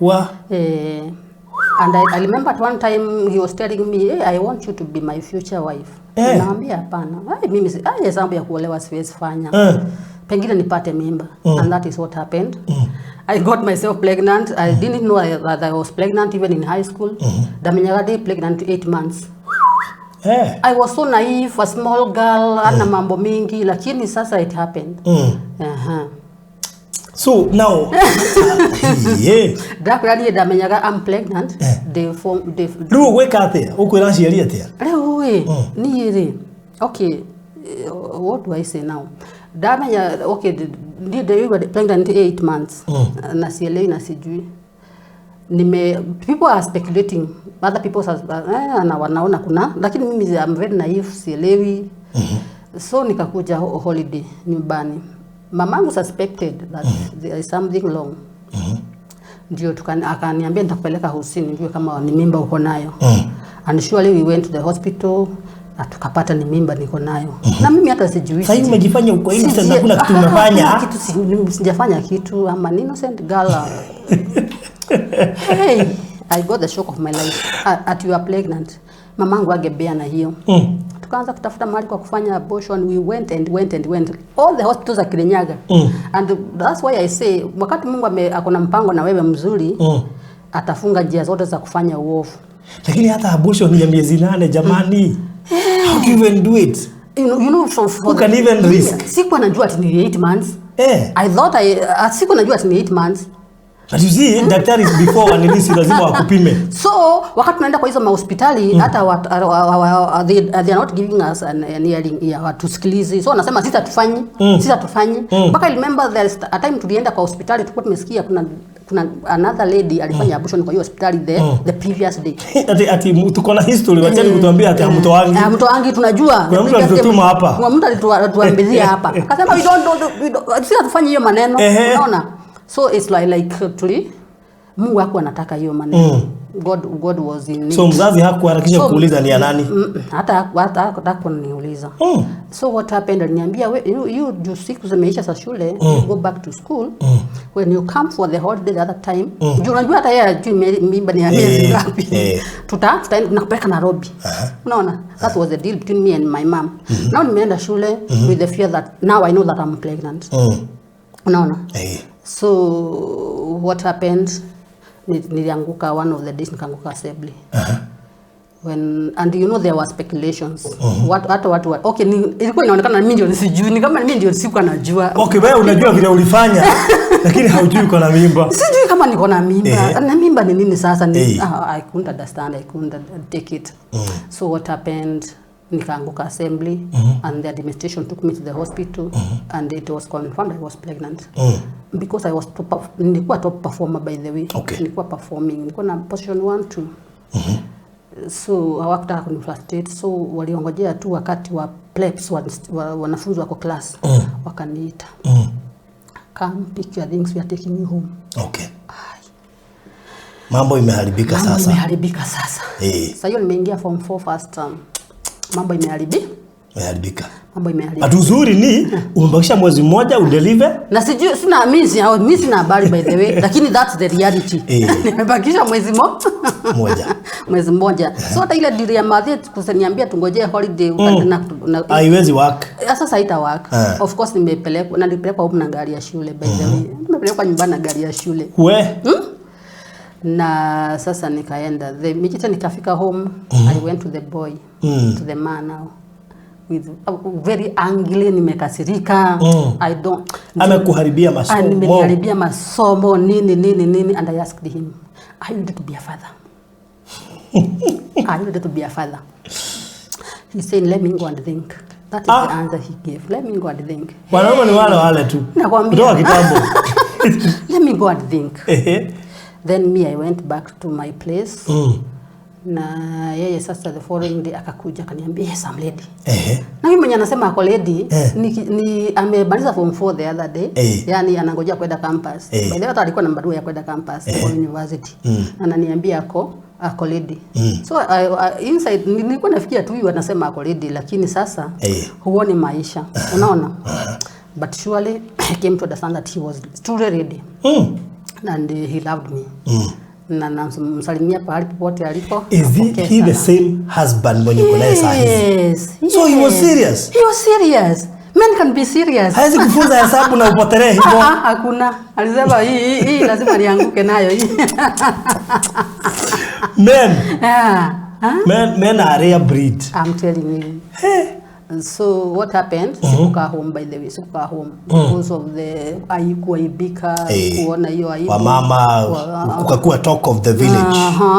Wa And I remember at one time he was telling me, "Hey, I want you to be my future wife." Naambia hapana. Ai, mimi ai, hesabu ya kuolewa siwezi fanya. Pengine nipate mimba. And that is what happened. I got myself pregnant. I didn't know that I was pregnant even in high school. Ndamenyaga ndĩ pregnant 8 months. I was so naive, a small girl, ana mambo mingi, lakini sasa it happened. So now, yeah. Ndakwĩra niĩ ndamenyaga I'm pregnant. Ndĩ form ndĩ Rĩu ũgwĩka atĩa? Ũkwĩra aciari atĩa? Rĩu ĩ, niĩ rĩ, okay, what do I say now? Ndamenya, okay, niĩ ndĩraigua pregnant 8 months na sielewi na sijui nime people are speculating, other people are, na wanaona kuna, lakini mimi I'm very naive, sielewi. So nikakuja holiday nyumbani, mamangu suspected that there is something wrong. Ndio akaniambia nitakupeleka hosi nijue kama ni mimba uko nayo. And surely we went to the hospital na tukapata ni mimba niko nayo. Na mimi hata sijui. Sasa hivi umejifanya uko innocent na hakuna kitu Ah, umefanya. hakuna kitu, sijafanya kitu. I'm an innocent girl. Hey, I got the shock of my life. At you are pregnant. Mamangu angebea na hiyo. Tukaanza kutafuta mahali kwa kufanya abortion. We went and went and went. All the hospitals za Kirinyaga. And that's why I say wakati Mungu ako na mpango na wewe mzuri, atafunga njia zote za kufanya uovu. Lakini hata abortion ya miezi 8, jamani. How do you even do it? You know, for Who can even risk? Sikuwa najua ati ni 8 months. I thought I sikuwa najua ati ni 8 months. But you see, daktari before wanilisi lazima wakupime. So wakati tunaenda kwa hizo mahospitali, hata they are not giving us an hearing ear, watusikilizi. So wanasema sisi hatufanyi, sisi hatufanyi. Mpaka I remember there is a time tulienda kwa hospitali, tulikuwa tumesikia kuna another lady alifanya abortion kwa hiyo hospitali the previous day. Ati tuko na history, wacheni kutuambia ati hamtoangi. Hamtoangi, tunajua. Kuna mtu alitutuma hapa. Kuna mtu alituambia hapa. Akasema we don't know, we don't, sisi hatufanyi hiyo maneno. Unaona? So it's like tuli Mungu hakuwa anataka hiyo maneno. God was in it. So mzazi hakuharakisha kuuliza ni ya nani? Hata hakuniuliza. So what happened, aliniambia we, you juu siku zimeisha za shule, you go back to school. When you come for the holiday the other time, juu unajua hata yeye hajui mimba ni ya miezi ngapi. Tuta nakupeleka Nairobi. Unaona? That was the deal between me and my mom. Now nimeenda shule with the fear that now I know that I'm pregnant. Unaona? So what happened, nilianguka one of the days, nikaanguka assembly. When, and you know there were speculations. What, hata watu wa, okay, ilikuwa inaonekana mimi ndio sijui, ni kama mimi ndio sikuwa najua. Okay, wewe unajua vile ulifanya lakini haujui uko na mimba. Sijui kama niko na mimba. Na mimba ni nini sasa? Ni, I couldn't understand, I couldn't take it. So what happened, nikaanguka assembly and the administration took me to the hospital and it was confirmed I was pregnant. Because I was top, nilikuwa top performer by the way. Nilikuwa performing, nilikuwa na position 1 2. So hawakutaka kunifrustrate, so waliongojea tu wakati wa plebs, wanafunzi wako class, wakaniita. "Come pick your things, we are taking you home." Mambo imeharibika Mambo sasa. imeharibika sasa. Sasa hiyo nimeingia form 4 first term. Mambo imeharibika. Imeharibika. Mambo imeharibika. But uzuri ni umebakisha mwezi mmoja udeliver. Na sijui, sina, mimi sina habari by the way, lakini that's the reality. Nimebakisha mwezi Moja. Mwezi mmoja. So hata ile deal ya madhe kuseniambia tungojee holiday na Haiwezi work. Sasa haita work. Of course nimepelekwa, na nilipelekwa home na gari ya shule by the way. Nimepelekwa nyumbani na gari ya shule. We. Na sasa nikaenda. The immediately nikafika home, I went to the boy, to the man now. With very angry, nimekasirika. I don't Amekuharibia masomo. Ameniharibia masomo, nini nini nini, and I asked him, "Are you ready to be a father? Are you ready to be a father?" He said, "Let me go and think." That is the answer he gave. "Let me go and think." Wanaume ni wale wale tu. Nakwambia. Kutoka kitambo. "Let me go and think." Then me, I went back to my place. Na yeye sasa the following day akakuja akaniambia, "Yes, I'm ready." Na mimi mwenye anasema ako ready, ni amemaliza form 4 the other day. Yani anangojea kwenda campus. By the way, hata alikuwa na barua ya kwenda campus kwa university. Ananiambia ako ready. So inside nilikuwa nafikia tu huyu anasema ako ready, lakini sasa huoni maisha. Unaona? But surely I came to understand that he was truly ready. And he loved me. Na namsalimia pahali popote aliko. Is he, Apokee he the sana. same husband mwenye uko naye saa hizi? Yes. So he was Yes. serious? He was serious. Men can be serious. Hawezi kufunza hesabu na upotelee hivyo. Ah, hakuna. Alisema hii lazima nianguke nayo hii. Men, Ah, huh? men are rare breed. I'm telling you. Hey. And so what happened? Sikukaa home, by the way, sikukaa home because of the kuaibika, kuona hiyo aibu. Wamama, kukakuwa talk of the village.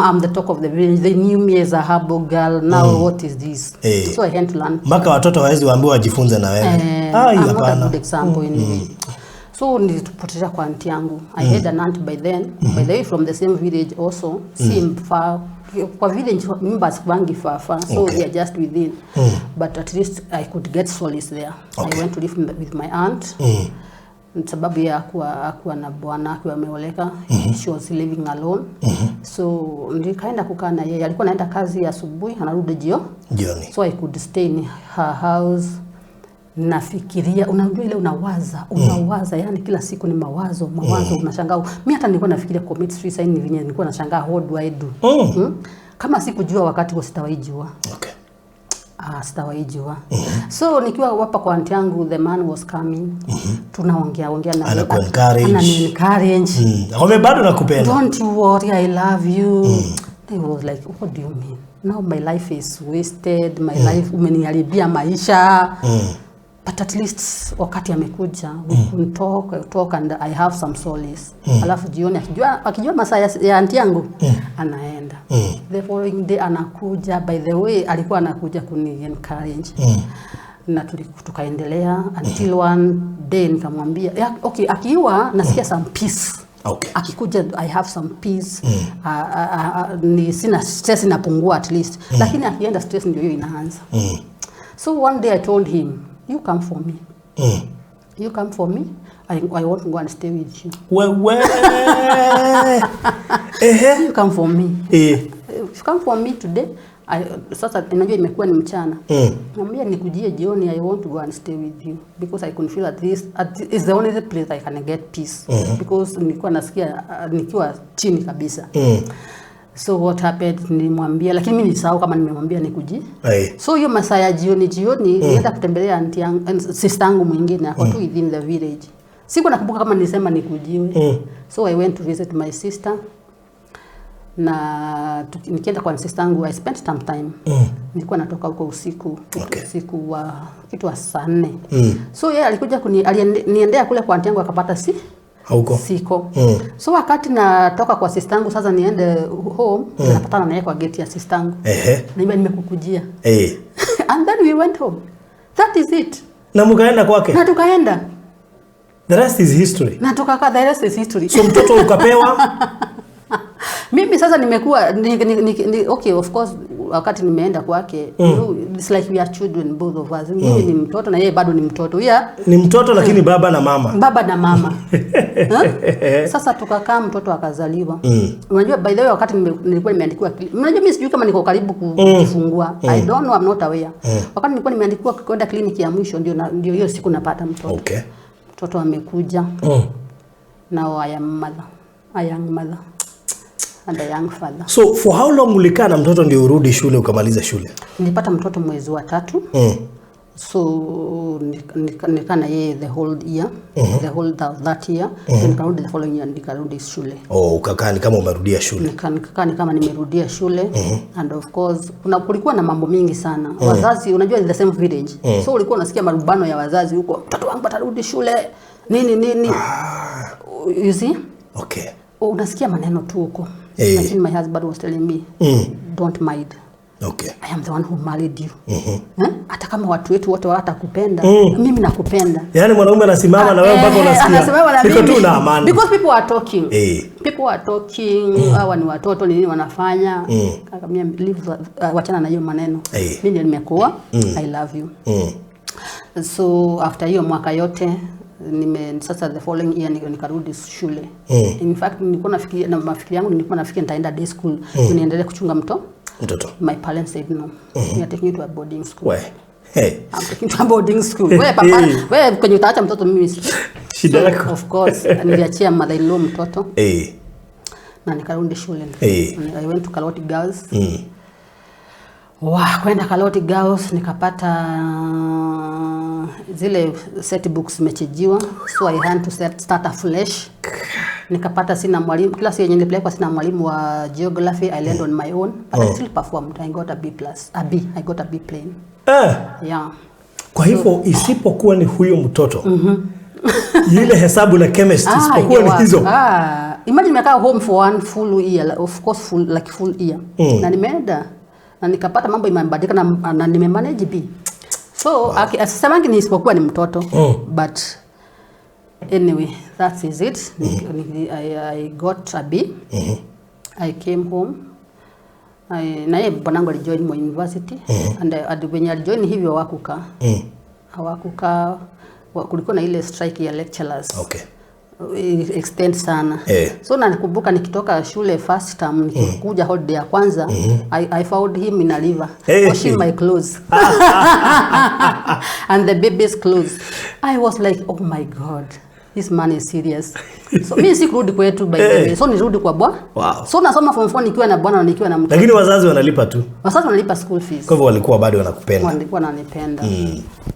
I'm the talk of the village. They knew me as a humble girl. Now what is this? So I had to learn. Mpaka watoto hawezi waambiwa wajifunze na wewe. Ai, I'm not a hapana. good example anyway. So nilipotelea kwa auntie yangu. I had an aunt by then, by the way, from the same village also, si far. Kwa village nyumba hazikuwangi far far, so they are just within. But at least I could get solace there. I went to live with my aunt. Sababu ya akuwa na bwana, akiwa ameoleka, she was living alone. So nikaenda kukaa na yeye. Alikuwa anaenda kazi asubuhi, anarudi Jioni. So I could stay in her house. Nafikiria, unajua ile unawaza, unawaza, yani kila siku ni mawazo, mawazo, unashangaa. Mimi hata nilikuwa nafikiria commit suicide, ni venye nilikuwa nashangaa, what do I do? Kama sikujua wakati huo, sitawahi jua. Ah, sitawahi jua. So nikiwa hapa kwa auntie yangu, the man was coming. Tunaongea ongea na Anaku encourage. Anani encourage. Akwambia bado nakupenda. "Don't you worry, I love you." I was like, "What do you mean? Now my life is wasted, my life, umeniharibia maisha." But at least wakati amekuja, we could talk, talk and I have some solace. Alafu jioni akijua masaa ya auntie yangu, anaenda. The following day anakuja, by the way, alikuwa anakuja kuni encourage. Na tukaendelea until one day nikamwambia, yeah, okay, akiwa nasikia some peace. Akikuja I have some peace. Ni sina stress, inapungua at least. Lakini akienda, stress ndio hiyo inaanza. So one day I told him, "You come for me. You come for me. I want to go and stay with you." Wewe. Ehe. "You come for me. If you come for me today," sasa unajua imekuwa ni mchana. Namwambia, "Nikujie jioni, I want to go and stay with you because I can feel at this is the only place I can get peace," because nilikuwa nasikia nikiwa chini kabisa. So what happened, nilimwambia, lakini mimi nilisahau kama nimemwambia nikujie. So hiyo masaa ya jioni jioni, nilienda kutembelea auntie yangu, sister yangu mwingine ako tu within the village. Siku nakumbuka kama nilisema nikujiwe. So I went to visit my sister na nikienda kwa sister yangu, I spent some time. Nilikuwa natoka huko usiku, kitu usiku wa kitu wa saa 4. So yeye alikuja niendea kule kwa auntie yangu, akapata si Hauko. siko. So wakati natoka kwa sister yangu sasa niende home, napatana naye kwa gate ya sister yangu. Niambia, "Nimekukujia." And then we went home. That is it. Na mkaenda kwake. Na tukaenda. The rest is history. Na tukakaa, the rest is history. So mtoto ukapewa. Mimi sasa nimekuwa ni, okay, of course wakati nimeenda kwake, it's like we are children, both of us. Mimi ni mtoto na yeye bado ni mtoto. We are Ni mtoto lakini baba na mama. Baba na mama. Huh? Sasa tukakaa, mtoto akazaliwa. Unajua, by the way, wakati nilikuwa nimeandikiwa, unajua mimi sijui kama niko karibu kujifungua. I don't know, I'm not aware. Wakati nilikuwa nimeandikiwa kwenda kliniki ya mwisho, ndio hiyo siku napata mtoto. Mtoto amekuja. Now I am mother. A young mother and a young father. So for how long ulikaa na mtoto ndio urudi shule ukamaliza shule? Nilipata mtoto mwezi wa tatu. So nikaa na yeye the whole year, the whole that year. Then nikarudi the following year, nikarudi shule. Oh, ukakaa ni kama umerudia shule. Nikakaa ni kama nimerudia shule. And of course kulikuwa na mambo mingi sana. Wazazi, unajua the same village. So ulikuwa unasikia marumbano ya wazazi huko, "Mtoto wangu atarudi shule nini nini?" You see? Unasikia maneno tu huko. Lakini my husband was telling me, "Don't mind." I am the one who married you. Eh? Hata kama watu wetu wote hawatakupenda, mimi nakupenda. Yaani mwanaume anasimama na wewe mpaka unasikia. Anasimama na Niko mimi. tu na amani. Because people are talking. People are talking, hawa ni watoto, ni nini wanafanya. Akamwambia leave wachana na hiyo maneno. Mimi ndiye nimekuwa, I love you. So after hiyo mwaka yote sasa the following year nikarudi shule. In fact nilikuwa nafikiria, na mafikiri yangu nilikuwa nafikiria nitaenda day school niendelee kuchunga mtoto. My parents said no. We are taking you to a boarding school. We. Hey. I'm taking to a boarding school. Wewe papa, wewe kwenye utaacha mtoto mimi Shida So, yako. of course niliachia mother in law mtoto na nikarudi shule. I went to Kaloti Girls. Kwenda Kaloti Girls nikapata zile set books zimechangiwa, so I had to start afresh. Nikapata sina mwalimu, class yenye nilipelekwa sina mwalimu wa geography. I learned on my own, but I still performed. I got a B plus, a B, I got a B plain. Yeah. Kwa hivyo isipokuwa ni huyo mtoto, ile hesabu na chemistry, isipokuwa ni hizo. Imagine nimekaa home for one full year, of course full, like full year. Na nimeenda na nikapata mambo imebadilika na nimemanage B. So wow. Sisemangi ni isipokuwa ni mtoto, but anyway that is it. I got a B. I came home. Na yeye bwanangu alijoin Moi University, and when alijoin hivyo hawakukaa. Hawakukaa, kulikuwa na ile strike ya lecturers. Extend sana. So nakumbuka nikitoka shule first term, nikikuja holiday ya kwanza, I found him in a river washing my clothes and the baby's clothes. I was like, oh my God, this man is serious. So mimi sikurudi kwetu by the way. So nirudi kwa bwana. So nasoma form 4 nikiwa na bwana na nikiwa na mtoto. Lakini wazazi wanalipa tu. Wazazi wanalipa school fees. Kwa hivyo walikuwa bado wanakupenda. Walikuwa wananipenda.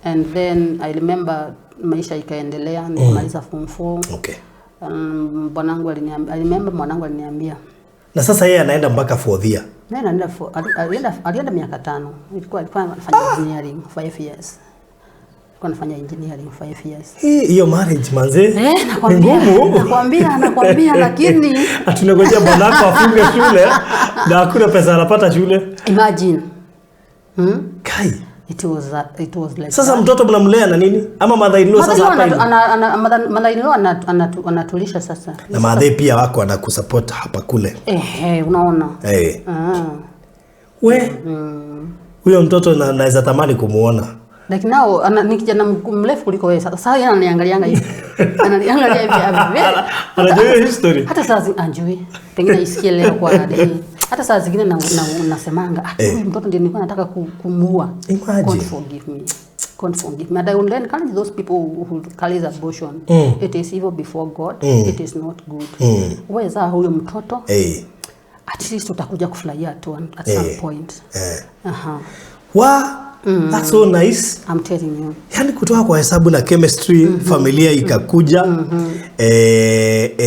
And then I remember maisha ikaendelea, nikamaliza form 4. Bwanangu aliniambia, I remember mwanangu aliniambia. Na sasa yeye anaenda mpaka fourth year. Naye alienda miaka 5. Alikuwa anafanya engineering 5 years. Alikuwa anafanya engineering 5 years. Hiyo marriage manze. Ni ngumu. Nakwambia lakini tunangojea bwanako afunge shule na hakuna pesa anapata shule. Imagine. Kai. It was like sasa that. Mtoto mnamlea na nini? Ama mother in law sasa hapa hivi? Mother in law anatulisha sasa. Na mother pia wako anakusupport hapa kule. Unaona. We. Huyo mtoto naweza tamani kumuona. Like now ni kijana mrefu kuliko wewe. Sasa yeye ananiangalianga hivi. Ananiangalia hivi. Anajua hiyo history. Hata saa anjui. Pengine isikie leo kwa nani. Hata saa zingine nasemanga, huyu mtoto ndiye nilikuwa nataka kumuua. Imagine. God forgive me. God forgive me. And I will encourage those people who carry abortion. It is evil before God. It is not good. Wewe zaa huyo mtoto. At least utakuja kufurahia tu at some point. Wow. That's so nice. I'm telling you. Yaani kutoka kwa hesabu na chemistry, familia ikakuja.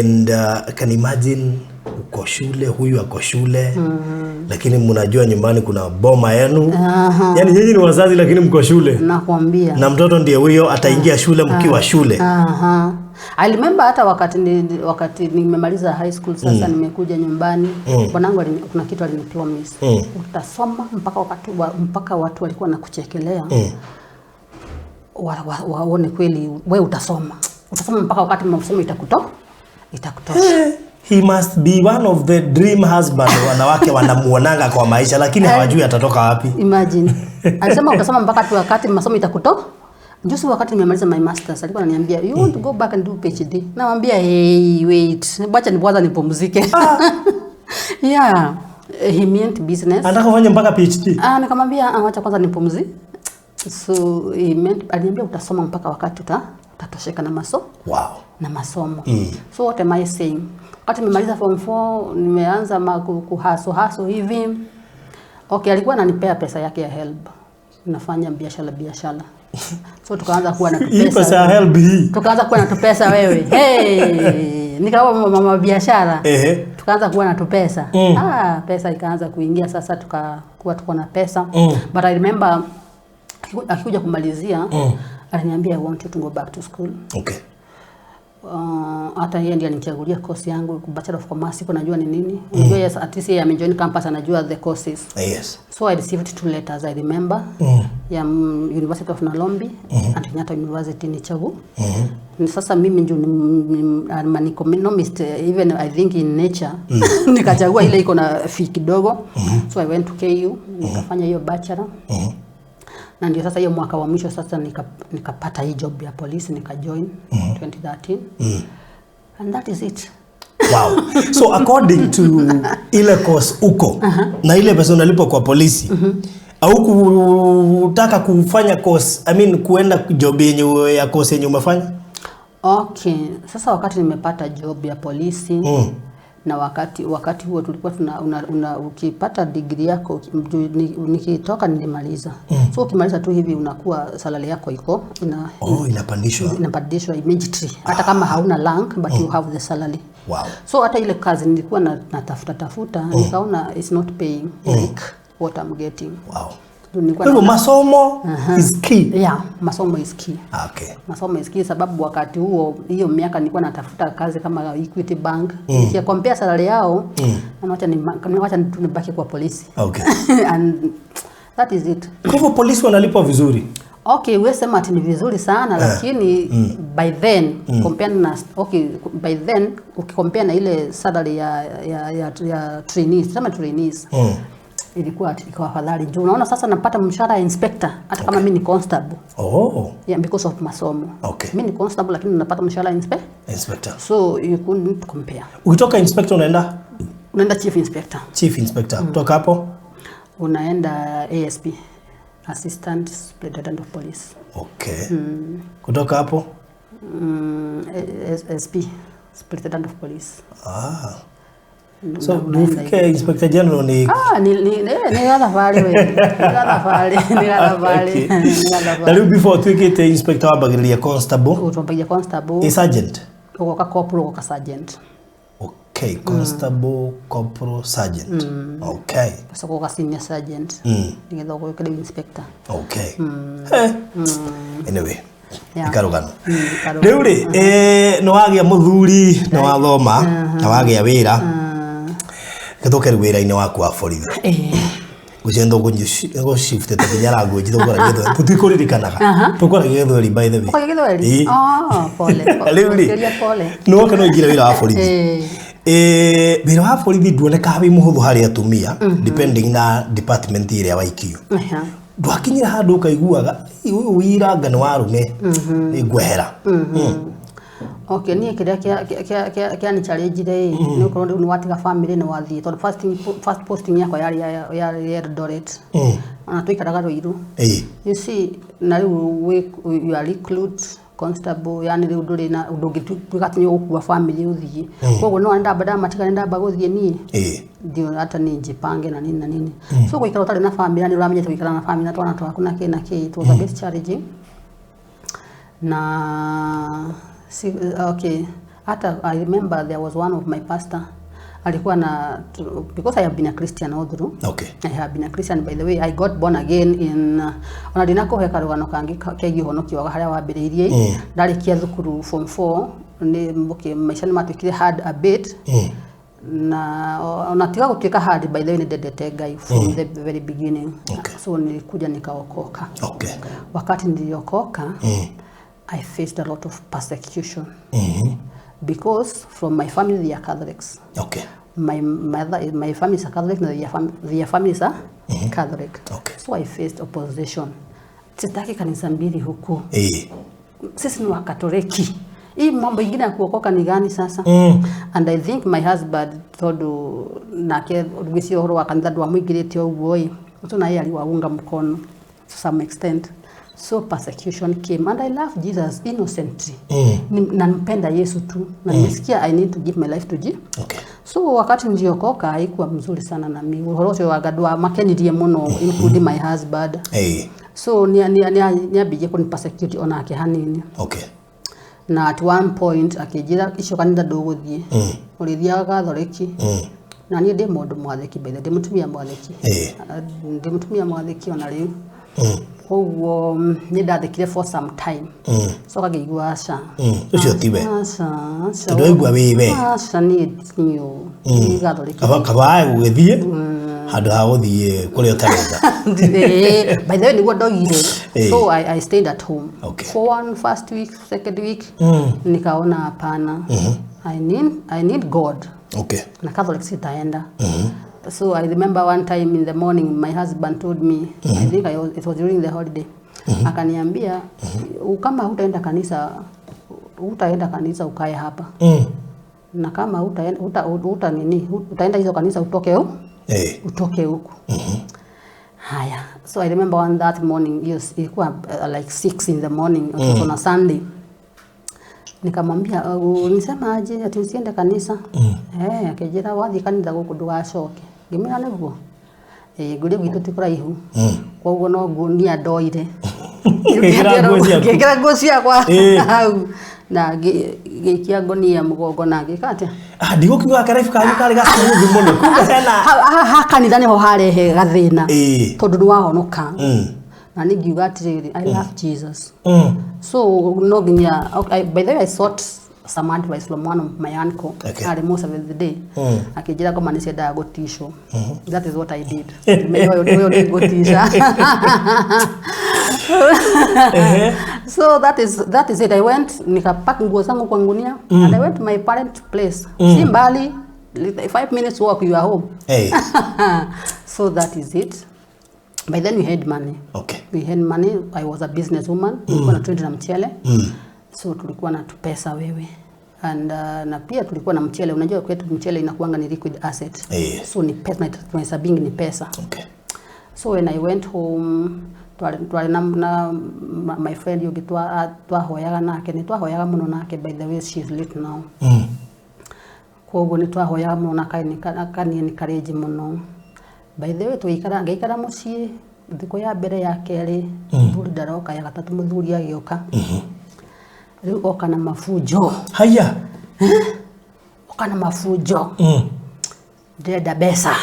And I can imagine uko shule, huyu ako shule. Lakini mnajua nyumbani kuna boma yenu. Yaani nyinyi ni wazazi lakini mko shule. Nakwambia. Na mtoto ndiye huyo ataingia shule mkiwa shule. I remember hata wakati nimemaliza high school sasa nimekuja nyumbani. Bwanangu kuna kitu alinipromise. Utasoma mpaka watu walikuwa wanakuchekelea. Waone kweli wewe utasoma. Utasoma mpaka wakati masomo itakutosha. He must be one of the dream husband wanawake wanamuonanga kwa maisha lakini hawajui atatoka wapi. Imagine. Alisema utasoma mpaka tu wakati masomo itakuto. Juzi wakati nimemaliza my masters alikuwa ananiambia you want to go back and do PhD. Namwambia hey wait, wacha kwanza nipumzike. Yeah, he meant business. Anataka kufanya mpaka PhD. Nikamwambia wacha kwanza nipumzike. So he meant, aliniambia utasoma mpaka wakati utatosheka na masomo. Wow. Na masomo. So what am I saying? Wakati nimemaliza form 4 nimeanza kuhaso hivi. Okay, alikuwa ananipea pesa yake ya help. Nafanya biashara. So tukaanza kuwa na Hii pesa. pesa ya help hii. Tukaanza kuwa na pesa wewe. Hey, nikawa mama biashara. Tukaanza kuwa na pesa. Pesa ikaanza kuingia sasa, tukakuwa tuko na pesa. But I remember akikuja kumalizia, aliniambia I want you to go back to school. Okay. Hata yeye ndiye alinichagulia course yangu, Bachelor of Commerce, sikuwa najua ni nini. Unajua, yes, at least yeye amejoin campus, anajua the courses. So I received two letters, I remember, ya University of Nairobi and Kenyatta University nichagu. Ni sasa mimi ndio I'm an economist, even I think in nature, nikachagua ile iko na fee kidogo. So I went to KU, nikafanya hiyo bachelor. Na ndio sasa hiyo mwaka wa mwisho sasa nikapata hii job ya polisi, nikajoin 2013. And that is it. Wow. So according to ile course uko na ile pesa unalipwa kwa polisi, au kutaka kufanya course, I mean, kuenda job yenye ya course yenye umefanya? Okay, sasa wakati nimepata job ya polisi na wakati huo tulikuwa tuna una, ukipata degree yako nikitoka nilimaliza. So ukimaliza tu hivi unakuwa salary yako iko ina Oh, inapandishwa. Inapandishwa immediately hata kama hauna rank, but you have the salary. So hata ile kazi nilikuwa na, natafuta tafuta, nikaona it's not paying like what I'm getting. Ndio nilikuwa Kwa hivyo masomo is key. Yeah, masomo is key. Masomo is key sababu wakati huo, hiyo miaka nilikuwa natafuta kazi kama Equity Bank, nikicompare salary yao, wacha tu nibaki kwa polisi. And that is it. Kwa hivyo polisi wanalipwa vizuri. Okay, wewe sema ati ni vizuri sana, lakini by then compare na, okay, by then ukicompare na ile salary ya trainees, sema trainees, ilikuwa iko afadhali juu unaona sasa napata mshahara ya inspector hata kama mimi ni constable. Yeah, because of masomo. Mimi ni constable lakini napata mshahara ya inspector. Inspector. So you couldn't compare. Ukitoka inspector unaenda? Unaenda chief inspector. Chief inspector. Kutoka hapo? Unaenda ASP, assistant superintendent of police. Okay. Kutoka hapo? SP, superintendent of police. Ah. So ufike inspector general ni Ah, ni gathabarĩ we. Ni gathabarĩ, ni gathabarĩ, ni Na gathabarĩ. rĩu before tuĩkĩte inspector wambagĩrĩria constable? Ũtwambagia constable. A sergeant. Ũgoka corporal, ũgoka sergeant. Okay, constable, corporal, sergeant. Okay. Ũgacoka ũgoka senior sergeant. Nĩgetha ũgũke rĩu inspector. Okay. Eh. Anyway, ikarũgano. Karũgano. Rĩu rĩ, nĩ wagĩa mũthuri, nĩ wathoma, na wagĩa wĩra. Gĩtũke rĩu wĩra-inĩ waku wa borithi. Ngwĩciria nĩtũgũciftĩte nginya language, tũkwaragia Gĩthweri. Tũtikũririkanaga. Tũkwaragia Gĩthweri, by the way. Ũkagia Gĩthweri? Ĩĩ. Oh, pole. Rĩu rĩ, Makĩria pole. nĩ woka no ũingĩre wĩra wa borithi. Wĩra wa borithi nduonekaga wĩ mũhũthũ harĩ atumia, depending na department ĩrĩa waikio. Ndwakinyĩra handũ ũkaiguaga, "Ĩ, ũyũ wĩra anga nĩ wa arũme, nĩ ngwehera?" Okay, niĩ kĩrĩa kĩani challenge rĩ, nĩ ũkorwo rĩu nĩ watiga family, nĩ wathiĩ, tondũ first posting yakwa yarĩ Eldoret. Ona twaikaraga Ruiru. You see, na rĩu you are recruit constable, yani rĩu ndũrĩ na ndũngĩtuĩka atĩ nĩ ũgũkua family ũthiĩ. Koguo no ndamba ndamatiga, nĩ ndamba gũthiĩ niĩ. Ndio hata ni jipange na nini na nini. So gũikara ũtarĩ na family, yani ũramenyete gũikara na family na twana twaku na kĩ na kĩ, it was a bit challenging. Na si, okay, hata I remember there was one of my pastor alikuwa na, because I have been a Christian all through. I have been a Christian, by the way. I got born again in ona ndinakũhe karũgano kangĩ kegiĩ ũhonokio wa harĩa wambĩrĩirie. Ndarĩkia thukuru form 4 nĩ, okay, maica nĩ matuĩkire hard a bit. Na ona tiga gũtuĩka hard, by the way, nĩ ndendete Ngai from the very beginning. So nilikuja nikaokoka. Wakati niliokoka, I faced a lot of persecution because from my family, they are Catholics. My mother, my family is a Catholic, na their families are Catholic. So I faced opposition. Sitaki kanisa mbili huku. Sisi ni Wakatoliki. Hii mambo ingine ya kuokoka ni gani sasa? And I think my husband, tondu nake ngwĩciria ũhoro wa kanitha ndwamũingĩrĩte ũguo ĩ, so naye aliwaunga mkono to some extent. So persecution came and I love Jesus innocently. Nampenda Yesu tu na nimesikia I need to give my life to Jesus. So wakati niliokoka haikuwa mzuri sana na mimi. Ũhoro ũcio wa Ngai makenirie mũno, including my husband. So niambirie kũni persecute onake hanini. Na at one point akĩnjĩra icio kanitha ndũgũthiĩ. Ũrĩthiaga Gathoreki. Na niĩ ndĩ mũndũ mwathĩki, by the way, ndĩ mũtumia mwathĩki. Ndĩ mũtumia mwathĩki ona rĩu. Koguo nĩ ndathĩkire for some time. Coka ngĩigua aca. Ũcio tiwe. Aca, aca. Tondũ waigua wĩ we. Aca, niĩ niũ Gathoriki. Kaba wae gũgĩthiĩ handũ ha gũthiĩ kũrĩa ũtarenda. By the way, nĩguo ndoigire. So I stayed at home for one first week, second week, nikaona hapana, I need God na Catholic sitaenda. So I remember one time in the morning my husband told me, I think it was during the holiday, akaniambia, "Kama hutaenda kanisa, utaenda kanisa ukae hapa, na kama hutaenda uta nini, utaenda hizo kanisa utoke utoke huku." Haya, so I remember one that morning, yes, ilikuwa like 6 in the morning, it was on a Sunday. Nikamwambia, "Nisema aje, ati usiende kanisa?" Eh, akĩnjĩra, "Wathiĩ kanitha gũkũ ndũgacoke." Ngĩmwĩra, "Nĩguo?" "Ĩĩ." Ngũria gwitũ ti kũraihu, koguo no ngunia ndoire. Ũgĩkĩra nguo ciaku. Ngĩkĩra nguo ciakwa hau na ngĩikia ngonia mũgongo na ngĩka atĩa. Ah, ndigũkiuga karaibu kanyu karĩ gacumuthi mũno, kumbe hena Ha kanitha nĩho harehe gathĩna, tondũ nĩ wahonoka na nĩ ngiuga atĩrĩrĩ, "I love Jesus." So no nginya, okay, by the way, I sought some advice from one of my uncle, arĩ mo Seventh Day. Akĩnjĩra ngoma nĩ ciendaga gũticwo. That is what I did. Menya ũyũ nĩ ngũtica. So that is it. I went, nikapack nguo zangu kwa ngunia and I went to my parent place. Si mbali, 5 minutes walk, you are home. So that is it. By then we had money. We had money. I was a business woman. Nilikuwa na trade na mchele. So tulikuwa na tupesa wewe, and na pia tulikuwa na mchele. Unajua kwetu mchele inakuanga ni liquid asset. So ni pesa, tunahesabingi ni pesa. So when I went home, twari na my friend ũngĩ twahoyaga nake, nĩ twahoyaga mũno nake. By the way, she is late now. Koguo nĩ twahoyaga mũno na akani encourage mũno. By the way, tũgĩikara, ngĩikara mũciĩ thikũ ya mbere, ya kerĩ, mũthuri ndaroka. Ya gatatũ mũthuri agĩũka. Rĩu oka na mafunjo. Haya. Oka na mafunjo. "Ndĩrenda mbeca."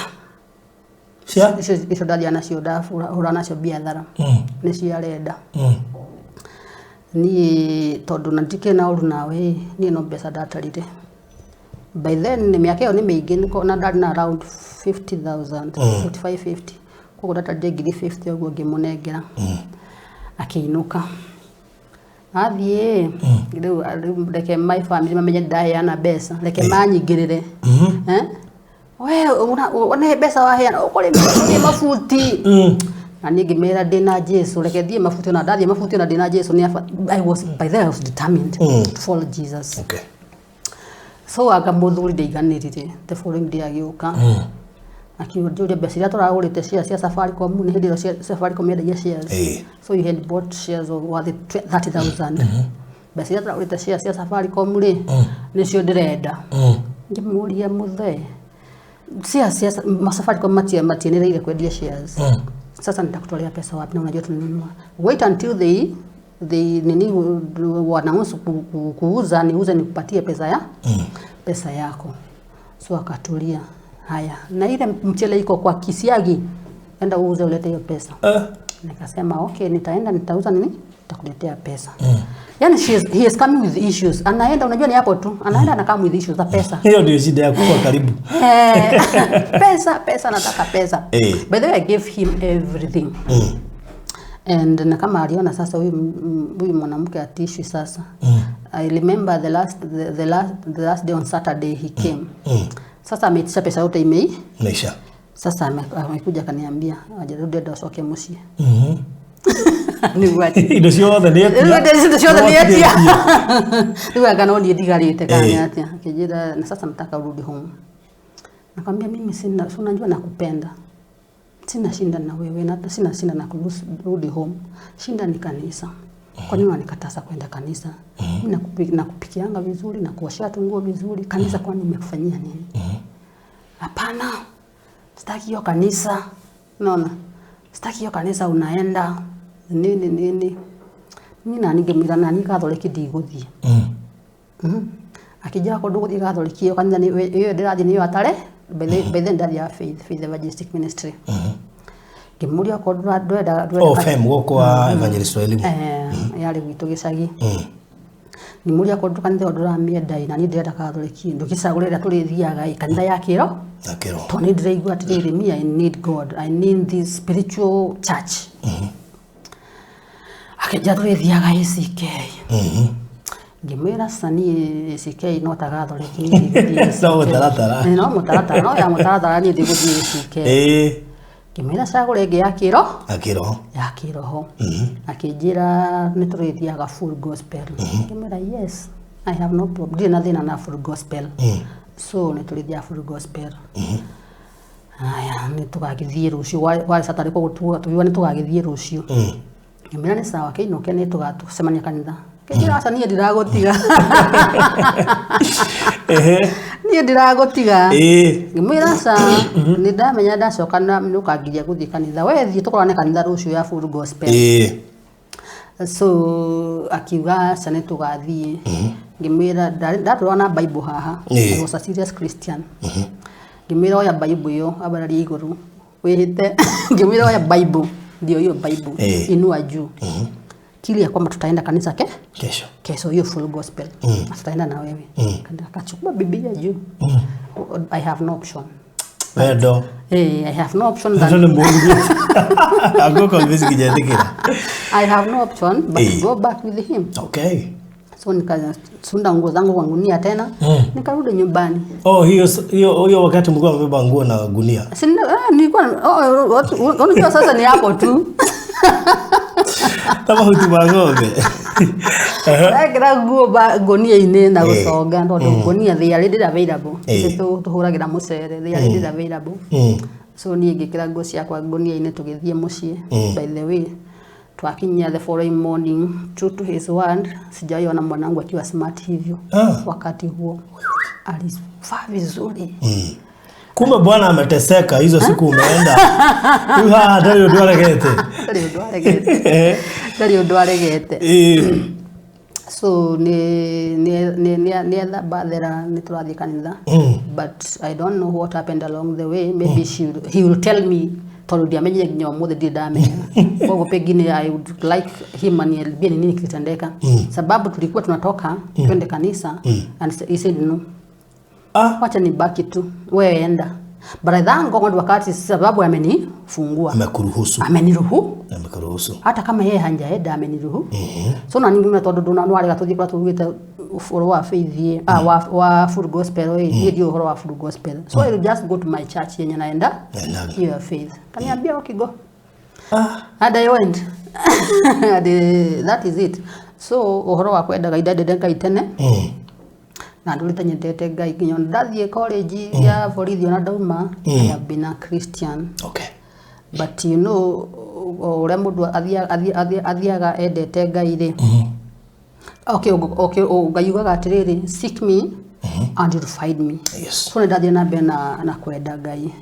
Cia? Icio ndathiaga nacio, ndahũra nacio biathara. Nĩcio arenda. Niĩ tondũ na ndikĩrĩ na ũru nawe ĩ, niĩ no mbeca ndatarire. By then nĩ mĩaka ĩyo nĩ mĩingĩ, na ndarĩ na around 50,000, 45, 50. Koguo ndatarire ngiri 50 ũguo, ngĩmũnengera, akĩinũka. Athiĩ rĩu, reke my family mamenye ndaheana mbeca, reke manyingĩrĩre. Eh? "We nĩ mbeca waheana, ũkũrĩ mabuti." Na niĩ ngĩmera ndĩna Jesu, reke thiĩ mabuti, ona ndathiĩ mabuti ona ndĩna Jesu nĩ I was, by then I was determined to follow Jesus. So anga mũthuri ndaiganĩrire. The following day agĩũka, akĩnjũria mbeca iria tũragũrĩte shares cia Safaricom. Nĩ hĩndĩ ĩyo Safaricom yendagia shares. So you had bought shares of worth 30,000. Mbeca iria tũragũrĩte shares cia Safaricom rĩ, nĩcio ndĩrenda. Ngĩmũria, "Mũthee, shares cia Safaricom matiendereire kwendia shares. Sasa nitakutolea pesa wapi na unajua tulinunua? Wait until they nini, wanaanza kuuza, niuze nikupatie pesa yako." So akatulia. "Haya, na ile mchele iko kwa kisiagi, enda uuze ulete hiyo pesa." Nikasema, "Okay, nitaenda nitauza nini, nitakuletea pesa." Yani he is coming with issues. Anaenda, unajua ni hapo tu anaenda, ana come with issues za pesa. Hiyo ndio shida ya kuwa karibu. Eh, pesa, pesa, nataka pesa. By the way, I gave him everything. And na kama aliona sasa huyu mwanamke atishwi sasa. I remember the last day, on Saturday he came. Sasa ameitisha pesa yote imei. Naisha. Sasa amekuja akaniambia, "Ajarudi enda ucoke muciĩ." Nĩguo atĩ Indo ciothe nĩ etia. Indo ciothe nĩ etia. Rĩu anga no niĩ ndigarĩte kana nĩ atĩa. Akĩnjĩra, "Na sasa nataka urudi home." Nakwambia, "Mimi sina, si unajua nakupenda. Sina shinda na wewe na hata sina shinda na kurudi home. Shinda ni kanisa. Kwa nini unanikataza kwenda kanisa? Mimi nakupikianga vizuri na kuoshea tu nguo vizuri. Kanisa kwani nimekufanyia nini? Hapana. Sitaki hiyo kanisa. Unaona? Sitaki hiyo kanisa unaenda. Nini nini." Niĩ nani ngĩmwĩra nani Katholiki ndigũthiĩ. Akĩnjĩra kũndũ gũthiĩ Katholiki, ĩyo kanitha ĩyo ndĩrathiĩ nĩyo atare. By then ndathiaga Faith Evangelistic Ministry. Ngĩmũria okorwo ndũrenda Oh, fem gũkũ wa Evangelist wa Elimu. Yarĩ gwitũ gĩcagi. Ngĩmũria okorwo kanitha ĩyo ndũramĩenda ĩ, na niĩ ndĩrenda Katholiki, ndũgĩcagũre ĩrĩa tũrĩthiaga ĩ, kanitha ya kĩro, Akĩro. tondũ nĩ ndĩraigua atĩrĩrĩ, me, I need God, I need this spiritual church. Akĩnjĩra tũrĩthiaga ACK. Ngĩmwĩra ca, niĩ ACK no ta Katholiki, niĩ ndigũthiĩ ACK. No mũtaratara. No mũtaratara, no ya mũtaratara, niĩ ndigũthiĩ ACK. Ngĩmwĩra cagũre ĩngĩ ya kĩro, Akĩro. Ya kĩroho. Akĩnjĩra nĩ tũrĩthiaga full gospel. Ngĩmwĩra yes, I have no problem, ndirĩ na thĩna na full gospel. So nĩ tũrĩthiaga full gospel. Haya, nĩ tũgagĩthiĩ rũciũ, warĩ Saturday, koguo tugiuga nĩ tũgagĩthiĩ rũciũ. Ngĩmwĩra nĩ sawa, kĩinũke, nĩ tũgacemania kanitha. Kĩnjĩra aca, niĩ ndiragũtiga, niĩ ndiragũtiga. Ngĩmwĩra ca, nĩ ndamenya ndacoka na nĩ ũkangiria gũthiĩ kanitha, we thiĩ tũkorane kanitha rũciũ ya full gospel. So akiuga aca, nĩ tũgathiĩ. Ngĩmwĩra ndatũraga na Bible haha. I was a serious Christian. Ngĩmwĩra oya Bible ĩyo, ambararia igũrũ wĩhĩte. Ngĩmwĩra oya Bible, ndio hiyo Bible, inua juu, kili ya kwamba tutaenda kanisa ke Kesho. Kesho, hiyo full gospel, na tutaenda na wewe. Akachukua Biblia juu. I have no option. Wendo. I have no option Wendo than nĩ mũũru. Angĩũka nginya I have no option but to go back with him. So nikasunda nguo zangu kwa gunia tena, nikarudi nyumbani. Oh, hiyo hiyo hiyo wakati mlikuwa mmebeba nguo na gunia. Sina, nilikuwa, oh, unajua sasa ni hapo tu. Ta mahuti ma ng'ombe. Ndekĩra nguo ngũnia-inĩ na gũconga, tondũ ngũnia they are readily available. Ici tũhũragĩra mũcere, they are readily available. So niĩ ngĩkĩra nguo ciakwa ngũnia-inĩ, tũgĩthiĩ mũciĩ. By the way, twakinya the following morning, true to his word, sijawahi ona mwanangu akiwa smart hivyo. Wakati huo alivaa vizuri. Kumbe bwana ameteseka hizo siku umeenda. Rĩu haha ndarĩ ũndũ aregete. Ndarĩ ũndũ aregete, ndarĩ ũndũ aregete. So nĩ ethamba thera, nĩ tũrathiĩ kanitha. But I don't know what happened along the way. Maybe he will tell me, tondũ ndiamenyire nginya ũmũthĩ, ndirĩ ndamenya. Koguo pengine I would like him aniambie ni nini kilitendeka, sababu tulikuwa tunatoka twende kanisa and he said no, wacha nibaki tu, wewe enda. But I thank God wakati, sababu amenifungua. Amekuruhusu. Ameniruhu. Amekuruhusu. Hata kama yeye hanjaenda, ameniruhu. So na ningĩ tondũ ndũna nwarega tũthiĩ kũrĩa tugĩte ũhoro wa faith, wa full gospel ĩ, niĩ ndiũĩ ũhoro wa full gospel, so I will just go to my church yenye naenda. Naendaga. Hiyo ya faith. Kaniambia okay, go. And I went and that is it. So ũhoro wa kwenda Ngai, ndendete Ngai tene na ndũrĩte nyendete Ngai nginya ona ndathiĩ college ya borithi, ona ndauma, I have been a Christian. But you know, o ũrĩa mũndũ athiaga endete Ngai rĩ, okay, Ngai ugaga atĩrĩrĩ, "Seek me and you'll find me." So nĩ ndathiĩ na mbere na kwenda Ngai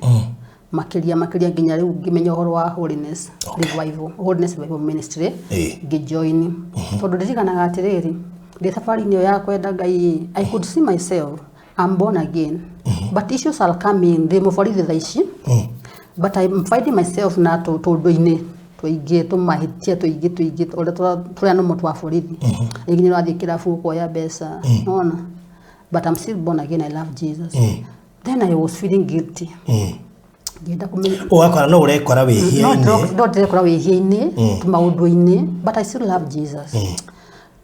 makĩria makĩria, nginya rĩu ngĩmenya ũhoro wa holiness revival, Holiness Revival Ministry. Ngĩjoin, tondũ ndirikanaga atĩrĩrĩ, ndĩ thabarĩ-inĩ ĩyo ya kwenda Ngai, I could see myself I'm born again, but issues are coming. Ndĩ mũborithi thaa ici, but I'm finding myself na tũndũ-inĩ tũingĩ, tũmahĩtia tũingĩ tũingĩ, ũrĩa tũrĩa nũmo twa borithi. Rĩngĩ nĩ ũrathiĩ kĩrabu ũkoya mbeca nona, but I'm still born again, I love Jesus. Then I was feeling guilty, ngĩenda kũmenya. Ũgakora no ũrekora No. wĩhia-inĩ. No ndĩrekora wĩhia-inĩ, tũmaũndũ-inĩ, but I still love Jesus.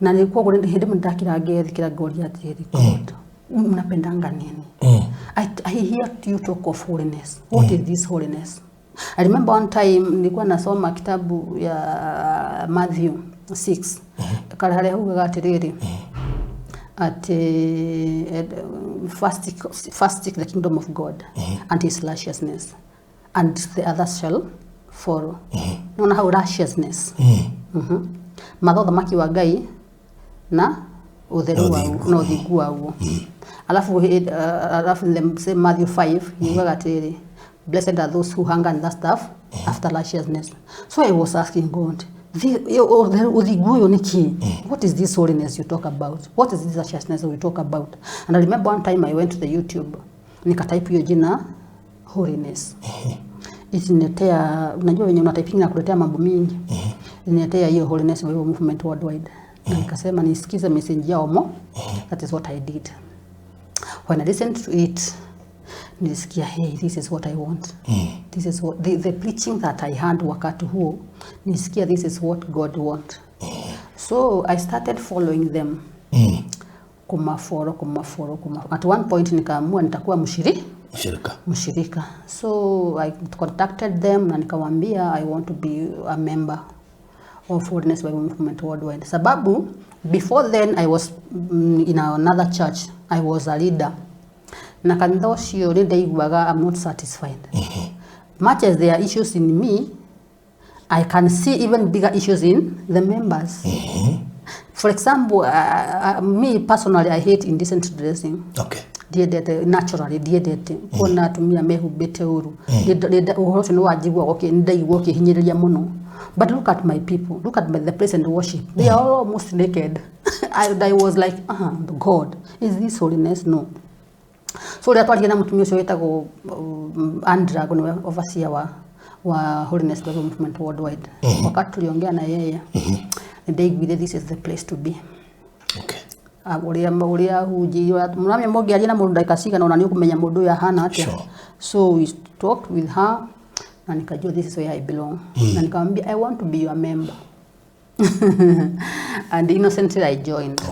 Na nĩ koguo hĩndĩ ĩmwe ndakira ngethikĩra, ngoria atĩrĩrĩ, "God, mnapendanga nini? I hear you talk of holiness. What is this holiness?" I remember one time nilikuwa nasoma kitabu ya Matthew 6, kare harĩa hugaga atĩrĩrĩ, atĩ first seek the kingdom of God and his righteousness, and the others shall follow. Nona hau righteousness. Matha ũthamaki wa Ngai na ũtheru Na waguo ũthingu. Na ũthingu waguo. Alafu in the same Matthew 5 yugaga atĩrĩrĩ, "Blessed are those who hunger and thirst after righteousness." So I was asking God, "Ũthingu ũyũ nĩ kĩ? What is this holiness you talk about? What is this righteousness we talk about?" And I remember one time I went to the YouTube, nikatype hiyo jina holiness. Isiniletea, unajua venye una typing na kuletea mambo mingi. Niletea hiyo Holiness Bible Movement Worldwide. Na nikasema nisikize message yao mo. That is what I did. When I listened to it, nilisikia, "Hey, this is what I want." This is what the preaching that I had wakati huo, nilisikia this is what God want. So I started following them. Kumafollow, kumafollow, kuma. At one point nikaamua nitakuwa mshiriki. Mshirika. Mshirika. So I contacted them na nikawaambia I want to be a member of Holiness Bible Movement Worldwide. Sababu before then I was in another church. I was a leader. Na kanitha ũcio nĩ ndaiguaga I'm not satisfied. Much as there are issues in me, I can see even bigger issues in the members. For example, me personally, I hate indecent dressing. Ndiendete naturally, ndiendete kuona atumia mehumbĩte ũru. Ũhoro ũcio nĩ wanjiguaga nĩ ndaigua ũkĩhinyĩrĩria mũno. But look at my people, look at the place and worship, they are all almost naked. I was like, "Ah, God, is this holiness? No." So rĩrĩa twaririe na mũtumia ũcio wĩtagwo Andra, nĩwe overseer wa Holiness Bible Movement Worldwide, wakati tuliongea na yeye, nĩndaiguire this is the place to be. Ah, ũrĩa hunjia mũramenya mũngĩaria na mũndũ ndagĩka cigana ona nĩ ũkũmenya mũndũ ũyũ ahana atĩa. So we talked with her na nikajua this is where I belong, na nikamwambia, "I want to be your member," and innocently I joined.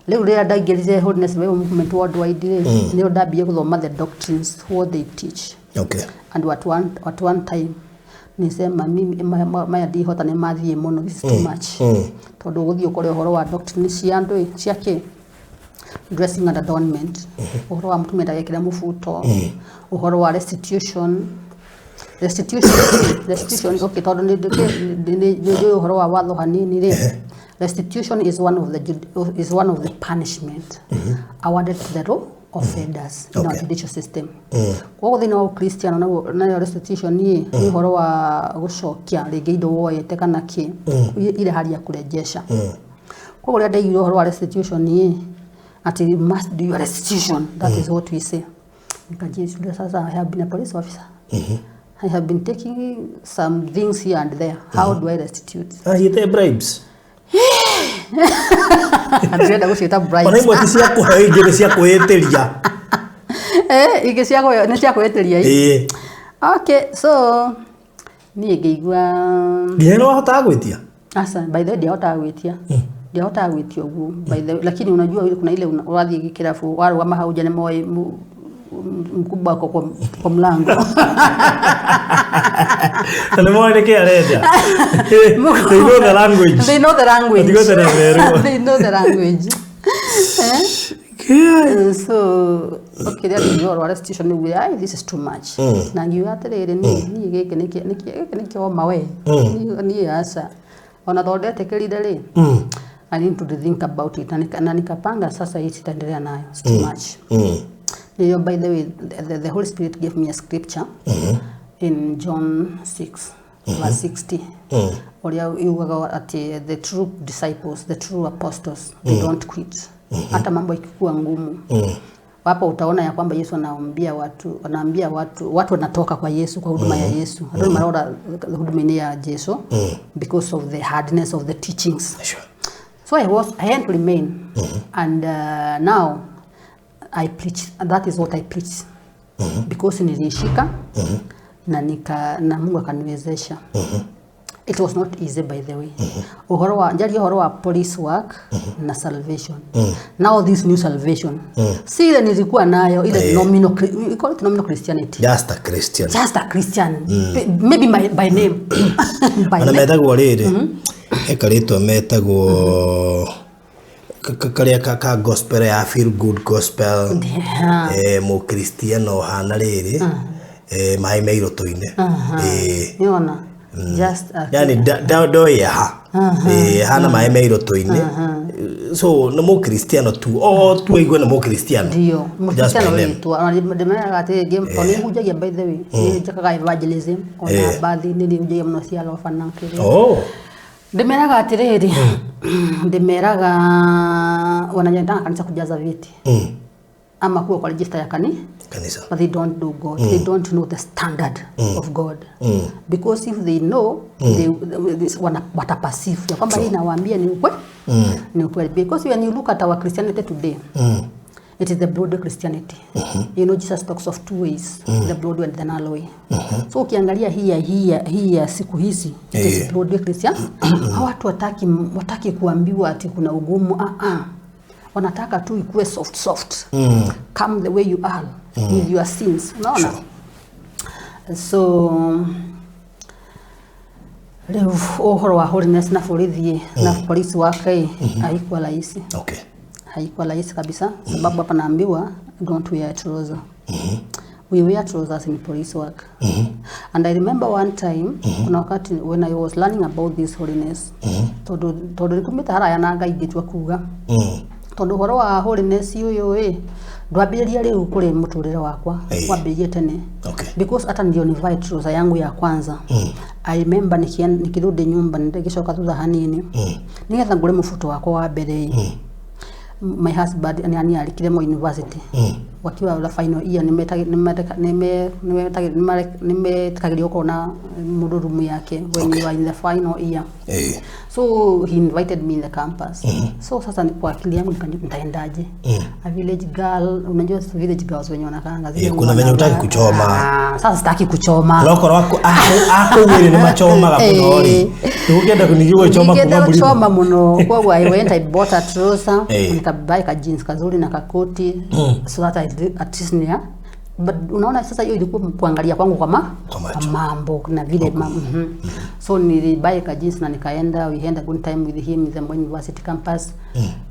Rĩu rĩrĩa ndaingĩrire Holiness Bible Movement Worldwide rĩ, nĩrĩo ndambire gũthoma the doctrines, what they teach. And at one time nisema mimi maya ndihota, nĩ mathiĩ mũno, this is too much, tondũ ũgũthiĩ ũkore ũhoro wa doctrine cia andũ ĩ, cia kĩ dressing and adornment, ũhoro wa mũtumia ndagekĩre mũbuto, ũhoro wa restitution. Restitution, okay, tondũ nĩ njũĩ ũhoro wa watho hanini rĩ, restitution is one of the punishment awarded to the law offenders in our judicial system. Koguo thĩinĩ wa Ũkristiano naguo nayo restitution nĩ ũhoro wa gũcokia rĩngĩ indo woete kana kĩ, ile hali ya kurejesha. Koguo rĩrĩa ndaiguire ũhoro wa restitution ĩ, ati you must do your restitution, that is what we say, nikajiuliza, sasa I have been a police officer, I have been taking some things here and there, how do I restitute? Ahiĩte bribes. Ndĩrenda gũciĩta Ona bribes. imwe ti cia kũheo, ingĩ nĩ cia kwĩĩtĩria. Eh, ingĩ cia nĩ cia kwĩĩtĩria ĩ. Okay, so niĩ ngĩigua Nginya nĩ wahotaga gwĩtia? Asa, by the way, ndiahotaga gwĩtia, ndiahotaga gwĩtia ũguo by the way, lakini unajua ile kuna ile ũrathiĩ kĩrabu warũgama hau nja nĩ moĩ mkubwa ako kwa mlango. Na nĩ moĩ nĩkĩ arenda. They know the language. They know the language. Matigũtera merwo. They know the language, eh? So okay, rĩrĩa ndaiguire ũhoro wa restitution nĩguo, ai, this is too much, na ngiuga atĩrĩrĩ, niĩ gĩkĩ nĩkĩoma we. Niĩ aca, ona tondũ ndetĩkĩrire rĩ, I need to think about it, na nikapanga sasa hii sitaendelea nayo, it's too much. Nĩyo, by the way, the Holy Spirit gave me a scripture in John 6 verse 60, ũrĩa yugaga atĩ the true disciples, the true apostles, they don't quit hata mambo ikikuwa ngumu. Hapo utaona ya kwamba Yesu anaambia watu, watu wanatoka kwa Yesu, kwa huduma ya Yesu, andũ marora huduma-inĩ ya Jesu because of the hardness of the teachings. So I had to remain. And now I preach, that is what I preach. Because nilishika na Mungu akaniwezesha. It was not easy, by the way. Ũhoro wa njarie ũhoro wa police work na salvation. Now this new salvation. Si ile nilikuwa nayo ile nominal, we call it nominal Christianity. Just a Christian. Just a Christian. Maybe by name. By Ona name. Metagwo rĩrĩ, he karĩtwa metagwo karĩa ka gospel ya feel good gospel. Mũkristiano ũhana rĩrĩ, maĩ me irũtũ-inĩ. Nĩwona? Just a Yani ndoĩ ha hana maĩ me irũtũ-inĩ, so nĩ mũkristiano tu, o tu aigue nĩ mũkristiano. Ndio. Just by Mũkristiano name. wĩtwa ona ndĩmeraga atĩrĩ, tondũ nĩ hunjagia, by the way, nĩ njĩkaga evangelism ona mbathi nĩ hunjagia mũno cia roba na kĩrĩa. Ndĩmeraga atĩrĩrĩ, ndĩmeraga wanajendaga kanisa kujaza viti ama kuwa kwa register ya kani Kanisa. But they don't know God. They don't know the standard of God. Because if they know, wataperceive ya kwamba hii nawaambia ni ukweli. Ni ukweli. Because when you look at our Christianity today, it is the broad Christianity. You know, Jesus talks of two ways, the broad and the narrow way. So ukiangalia hii ya siku hizi, it is broad Christian. Hawa watu wataki kuambiwa ati kuna ugumu. Wanataka tu ikuwe soft soft. Come the way you are with your sins. Unaona? Sure. So rĩu ũhoro wa holiness na borithi na polisi wake haikuwa rahisi. Haikuwa rahisi kabisa, sababu hapa naambiwa don't wear trouser. We wear trousers in police work. And I remember one time, kuna wakati when I was learning about this holiness, tondu nĩtumĩte haraya na Ngai ngĩtua kuga, tondu ũhoro wa holiness ũyũ ĩ ndwambĩrĩria rĩu kũrĩ mũtũrĩre wakwa, wambĩrĩrie tene. Because hata ndio nivae trouser yangu ya kwanza, I remember nikirudi nyumba ndigĩcoka thutha hanini nigetha ngũre mũbuto wakwa wa mbere, my husband nĩ arĩkire mo university wakiwa la final year, nĩmetĩkagĩrio gũkorwo na mũndũ rumu yake when you are in the final year. So he invited me in the campus. So sasa ni kwa akili yangu nikajua nitaendaje, a village girl, unajua village girls wenye wanakaanga zile Kuna venye hutaki kuchoma. Ah, sasa sitaki kuchoma. Onokorwo akũu nĩ machomaga mũno rĩ, ndũgũkĩenda ningĩ gwĩchoma Ningĩenda kuma mũrimo. kuchoma muno. Koguo I went, I bought a trouser, nikabuy ka jeans kazuri na kakoti, so that at least ni but unaona sasa hiyo ilikuwa kuangalia kwangu Kwa macho. kwa mambo na vile So nilibuy ka jeans na nikaenda, we had a good time with him in the Moi University campus.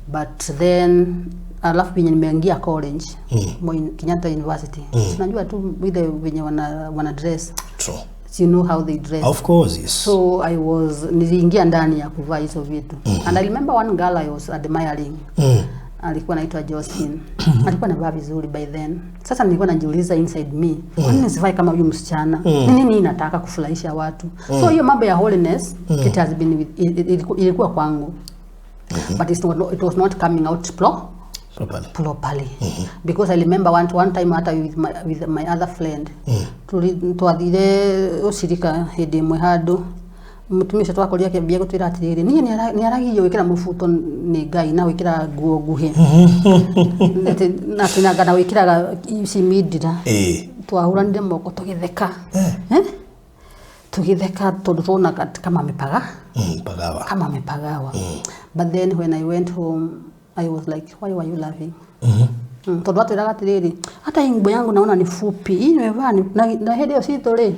But then alafu venye nimeingia college, Moi Kenyatta University, unajua tu vile venye wana dress. True. You know how they dress. Of course, yes. So I was niliingia ndani ya kuvaa hizo vitu. And I remember one girl I was admiring. Alikuwa anaitwa Josephine. Alikuwa anavaa vizuri by then. Sasa nilikuwa najiuliza inside me, kwa nini nisivai kama huyu msichana? Ni nini nataka kufurahisha watu? So hiyo mambo ya holiness, it has been with, ilikuwa kwangu. But it was not coming out Properly. properly. Because I remember one time hata with my other friend, twathire ucirika hĩndĩ ĩmwe handũ, mũtumia ũcio twakorire akĩambia gũtwĩra atĩrĩrĩ, niĩ nĩ aragio gwĩkĩra mũbuto nĩ Ngai na gwĩkĩra nguo nguhĩ. Atĩ na gwĩkĩraga ici mindira. Twahũranire moko tũgĩtheka. Eh? Tũgĩtheka tondũ tuonaga kama amepaga Pagawa. Kama amepagawa. But then when I went home, I was like, "Why were you laughing?" Tondũ atwĩraga atĩrĩrĩ, hata hii nguo yangu naona ni fupi, hii nimevaa na hĩndĩ ĩyo citũ rĩ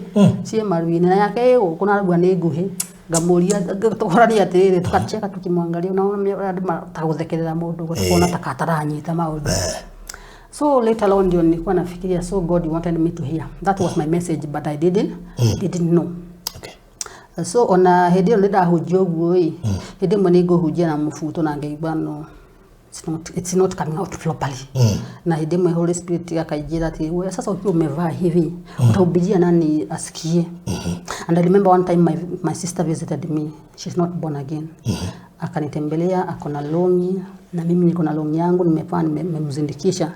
ciĩ maru-inĩ na yake ĩ gũkũ na arauga nĩ nguhĩ. Ngamũria, tũkorania atĩrĩrĩ, tukacheka tukimwangalia, unaona andũ ta gũthekerera mũndũ tukona ta kataranyita maũndũ. So later on ndio nilikuwa nafikiria, so God wanted me to hear that was my message, but I didn't know. So ona hĩndĩ ĩyo nĩ ndahunjia ũguo ĩ, hĩndĩ ĩmwe nĩ ngũhunjia na mũbuto na ngĩigua no it's not coming out properly. Na hĩndĩ ĩmwe Holy Spirit akainjĩra atĩ we sasa ukiwa umevaa hivi utahubiria nani asikie? And I remember one time my sister visited me. She's not born again. Akanitembelea, ako na longi na mimi niko na longi yangu nimevaa, nimemzindikisha.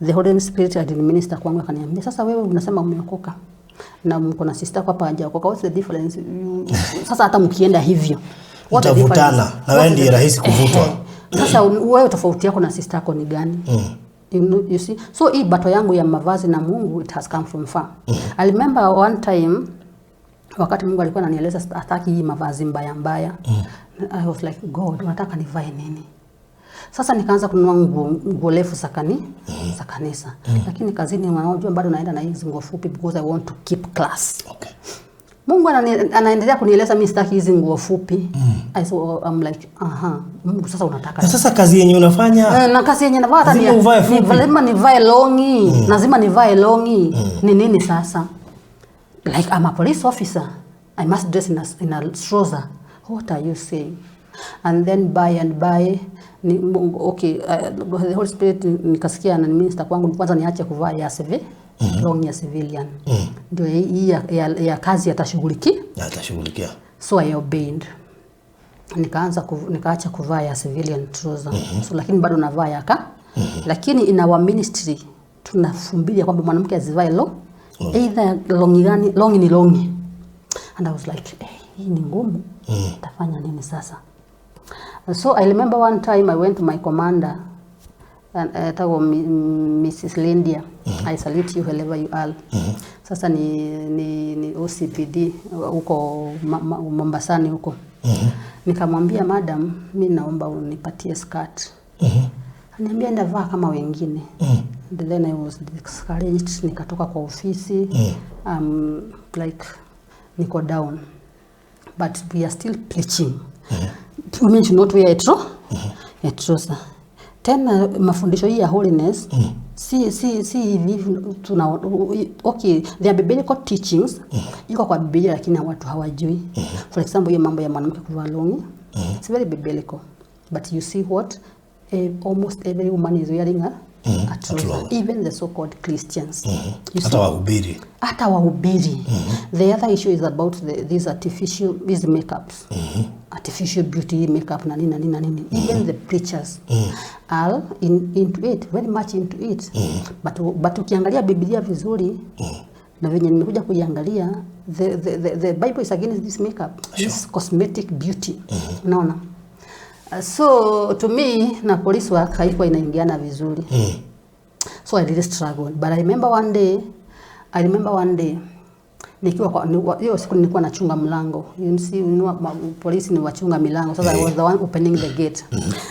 The Holy Spirit aliniminister kwangu, akaniambia, "Sasa wewe unasema umeokoka na mko na sister hapa hajaokoka, what's the difference? Sasa hata mkienda hivyo, what the Mtavutana, difference?" na wewe ndiye rahisi kuvutwa. Sasa wewe tofauti yako na sister yako ni gani? You see, so hii battle yangu ya mavazi na Mungu, it has come from far. I remember one time wakati Mungu alikuwa ananieleza hataki hii mavazi mbaya mbaya. I was like, "God, unataka nivae nini?" Sasa nikaanza kununua nguo refu za kanisa. Lakini kazini wanaojua bado naenda na hizi nguo fupi because I want to keep class. Mungu anaendelea kunieleza mimi sitaki hizi nguo fupi. So I'm like, "Aha, Mungu, sasa unataka Na sasa kazi yenye unafanya Eh, na kazi yenye navaa hata Lazima uvae fupi. lazima nivae longi, lazima nivae longi. Ni nini sasa? Like, I'm a police officer. I must dress in a trouser. What are you saying? And then by and by ni, Mungu, okay, the Holy Spirit nikasikia na minister kwangu kwanza niache kuvaa ya civil long ya civilian. Ndio hii ya kazi atashughulikia. Atashughulikia. So I obeyed. Nikaacha kuvaa ya civilian trouser. So lakini bado navaa ya ka. Lakini in our ministry Tunafumbilia kwamba mwanamke asivae lo either longi gani, longi ni longi. And I was like, hey, hii ni ngumu. Tafanya nini sasa? So I remember one time I went to my commander and tago Mrs. Lindia. I salute you wherever you are. Sasa ni OCPD huko Mombasani huko. Nikamwambia, madam, mi naomba unipatie skirt. Aniambia enda vaa kama wengine. And then I was discouraged, nikatoka kwa ofisi. Like niko down. But we are still preaching. Women should not wear a a trouser. Tena mafundisho hii ya holiness si hivi tuna, okay, there are biblical teachings, iko kwa Biblia, lakini watu hawajui. For example, hiyo mambo ya mwanamke kuvaa longi, it's very biblical. But you see what, almost every woman is wearing a trouser, trouser. Even the so-called Christians. You see? Hata wahubiri. Hata wahubiri. The other issue is about these artificial, these makeups, artificial beauty makeup na nini na nini na nini. Even the preachers are into it, very much into it. But ukiangalia Biblia vizuri na venye nimekuja kuiangalia, the Bible is against this makeup, this cosmetic beauty, unaona? So to me na police work haikuwa inaingiana vizuri. So I really struggled. But I remember one day nikiwa kwa hiyo siku nilikuwa nachunga mlango. You see, polisi ni wachunga milango. Sasa I was the one opening the gate.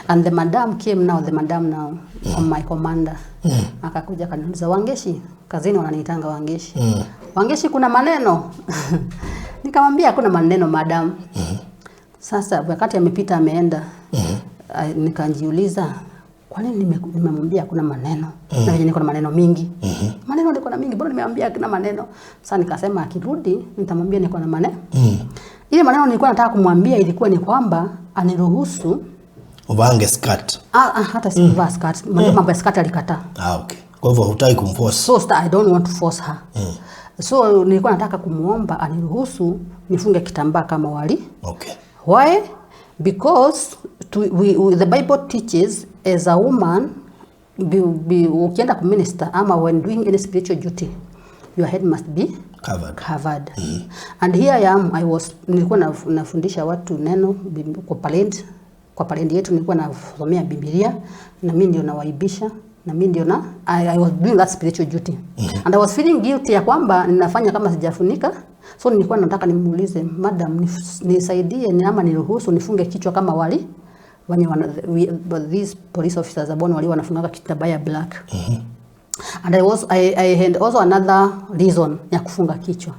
And the madam came now, the madam now, on my commander. Akakuja akaniuliza, "Wangeshi," kazini wananiitanga Wangeshi. "Wangeshi, kuna maneno?" Nikamwambia, "Hakuna maneno, madam." Sasa wakati amepita ameenda, nikajiuliza kwa nini nimemwambia hakuna maneno na venye niko na maneno mingi. Maneno niko na mingi, bado nimemwambia hakuna maneno. Sasa nikasema akirudi nitamwambia niko na maneno. Ile maneno nilikuwa nataka kumwambia ilikuwa ni kwamba aniruhusu Uvange skirt. Ah, hata sikuvaa skirt. Mambo ya skirt alikataa. Ah, okay. Kwa hivyo hutaki kumforce. So I don't want to force her. So nilikuwa nataka kumuomba aniruhusu nifunge kitambaa kama wali. Why? Because the Bible teaches as a woman ukienda kuminister ama when doing any spiritual duty, your head must be Covered. Covered. And here I am, I was nilikuwa nafundisha watu neno kwa parade yetu nilikuwa nasomea Biblia na mimi ndio nawaibisha na mimi ndio na I was doing that spiritual duty. And I was feeling guilty ya kwamba ninafanya kama sijafunika. So nilikuwa nataka nimuulize, madam, nisaidie ni ama niruhusu nifunge kichwa kama wali wenye wana, but these police officers ambao wali wanafunga kitambaa ya black. And I had also another reason ya kufunga kichwa.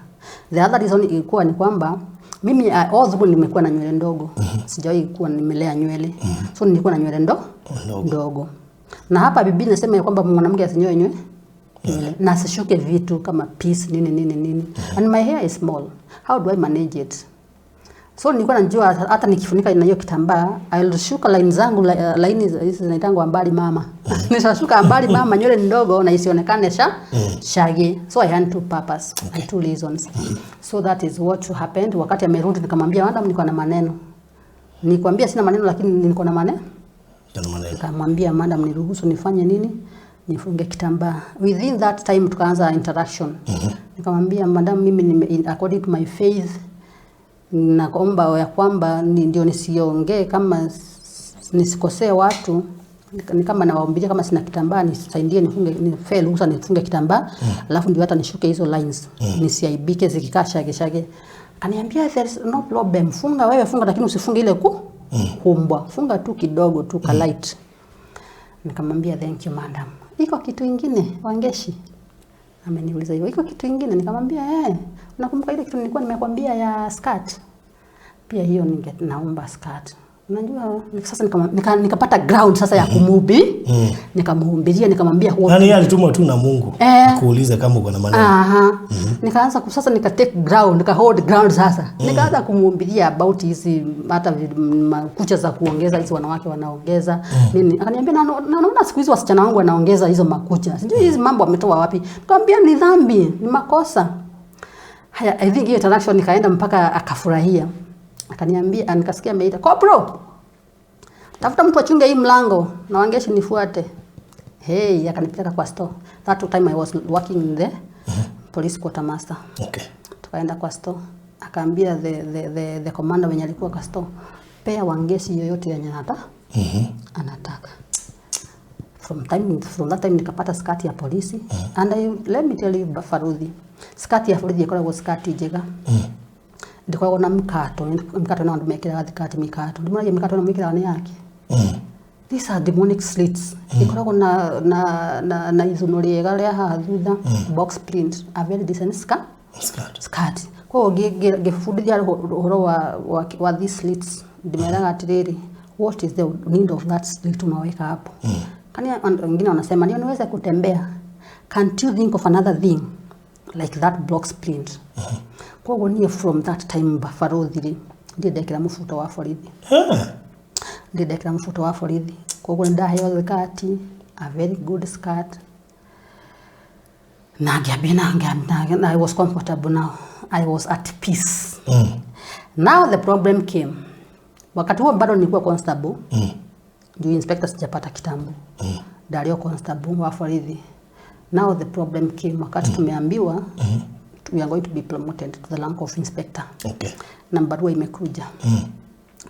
The other reason ilikuwa ni kwamba mimi all through nimekuwa na nywele ndogo. Sijawahi kuwa nimelea nywele. So nilikuwa na nywele Ndogo. Ndogo. Na hapa Biblia inasema ya kwamba mwanamke asinyoe nywele na asishuke vitu kama piece nini nini nini. And my hair is small. How do I manage it? So nilikuwa najua hata nikifunika na hiyo kitambaa, I'll shuka line zangu, line hizi zinaitangwa mbali mama. Nitashuka mbali mama, nywele ni ndogo na isionekane shaggy. So I had two purpose and two reasons. So that is what happened. Wakati amerudi nikamwambia, madam, niko na maneno. Nikwambia sina maneno lakini niko na maneno. Tena maneno. Nikamwambia, madam, niruhusu nifanye nini? Nifunge kitambaa. Within that time tukaanza interaction. Nikamwambia, madam, mimi according to my faith naomba ya kwamba ndio nisiongee kama nisikosee watu, ni kama nawaombilia kama sina kitambaa nisaidie nifunge, nife ruhusa nifunge kitambaa, alafu ndio hata nishuke hizo lines, nisiaibike zikikaa shage shage. Akaniambia, there is no problem, funga wewe, funga, lakini usifunge ile kumbwa, funga tu kidogo tu ka light. Nikamwambia, thank you, madam. Iko kitu ingine, Wangeshi? Ameniuliza hivyo, iko kitu ingine? Nikamwambia, eh, unakumbuka ile kitu nilikuwa nimekwambia ya skirt? Pia hiyo naomba skirt. Unajua sasa nikapata ground sasa ya kumubi. Nikamhubiria, nikamwambia huo Yaani yeye alitumwa tu na Mungu kuuliza kama uko na maneno. Aha. Nikaanza sasa nika take ground, nika hold ground sasa. Nikaanza kumhubiria about hizi hata kucha za kuongeza hizi wanawake wanaongeza nini. Akaniambia, naona siku hizi wasichana wangu wanaongeza hizo makucha. Sijui hizi mambo wametoa wapi. Nikamwambia ni dhambi, ni makosa. Haya, I think hiyo interaction nikaenda mpaka akafurahia. Akaniambia, nikasikia ameita, "Kopro, tafuta mtu achunge hii mlango na Wangeshi nifuate." Hey, akanipeleka kwa store. That time I was working in the police quartermaster. Tukaenda kwa store, akaambia the commander wenye alikuwa kwa store, pea Wangeci yoyote yenye anataka. From that time nikapata skati ya polisi. And let me tell you, Faruthi, skati ya borithi ĩkoragwo skati njega. Ndĩkoragwo na mĩkato, mĩkato no andũ mekĩraga thikati mĩkato. Ndimũragia mĩkato ĩno mĩkĩraga nĩ yake. These are demonic slits. Ikoragwo na ithuno rĩega rĩa haha thutha, box print, a very decent skirt. Skirt. Skirt. Koguo ngĩbundithia ũhoro wa these slits, ndĩmeraga atĩrĩrĩ, what is the need of that slit unaweka hapo? Kani wengine wanasema ndio niweze kutembea. Can't you think of another thing like that box print? Koguo niĩ from that time, Bafarothi rĩ, ndirĩ ndekĩra mũbuto wa borithi. Ndirĩ ndekĩra mũbuto wa borithi. Koguo nĩ ndaheo thikati, a very good skirt, na ngĩambia na I was comfortable now. I was at peace. Now the problem came. Wakati huo bado nilikuwa constable. Juu inspector sijapata kitambo. Ndarĩ o constable wa borithi. Now the problem came wakati tumeambiwa we are going to be promoted to the rank of inspector. Na barua imekuja.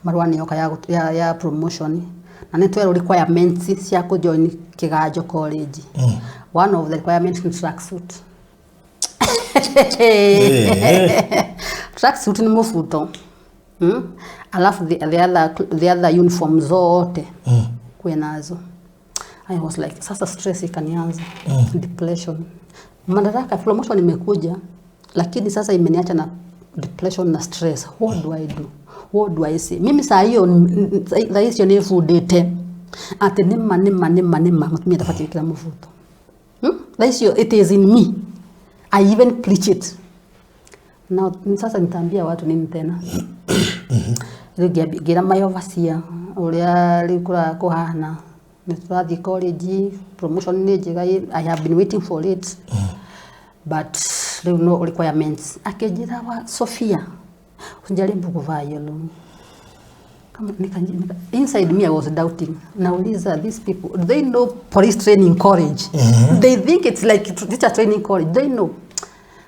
Marũa nĩ yoka ya promotion na nĩ twerwo requirements cia kũjoin Kiganjo College. One of the requirements ni tracksuit. Tracksuit ni mũbuto. Alafu the other uniform zote kuwe nazo. I was like, sasa stress ikanianza. Depression. Madaraka, promotion imekuja, lakini sasa imeniacha na depression na stress. What do I do? What do I say? Mimi saa hiyo, thaa icio nĩ bundĩte atĩ nĩma nĩma nĩma nĩma mũtumia ndabatiĩ gwĩkĩra mũbuto. Thaa icio it is in me. I even preach it. Now sasa nitaambia watu nini tena? Rĩu ngĩra my overseer ũrĩa rĩu kũhana, nĩ tũrathiĩ college, promotion nĩ njega, I have been waiting for it, but rĩu no requirements. Akĩnjĩra, wa Sophia, usijaribu kuvaa hiyo longi. Kama inside me I was doubting. Nauliza, these people, do they know police training college? They think it's like teacher training college. They know.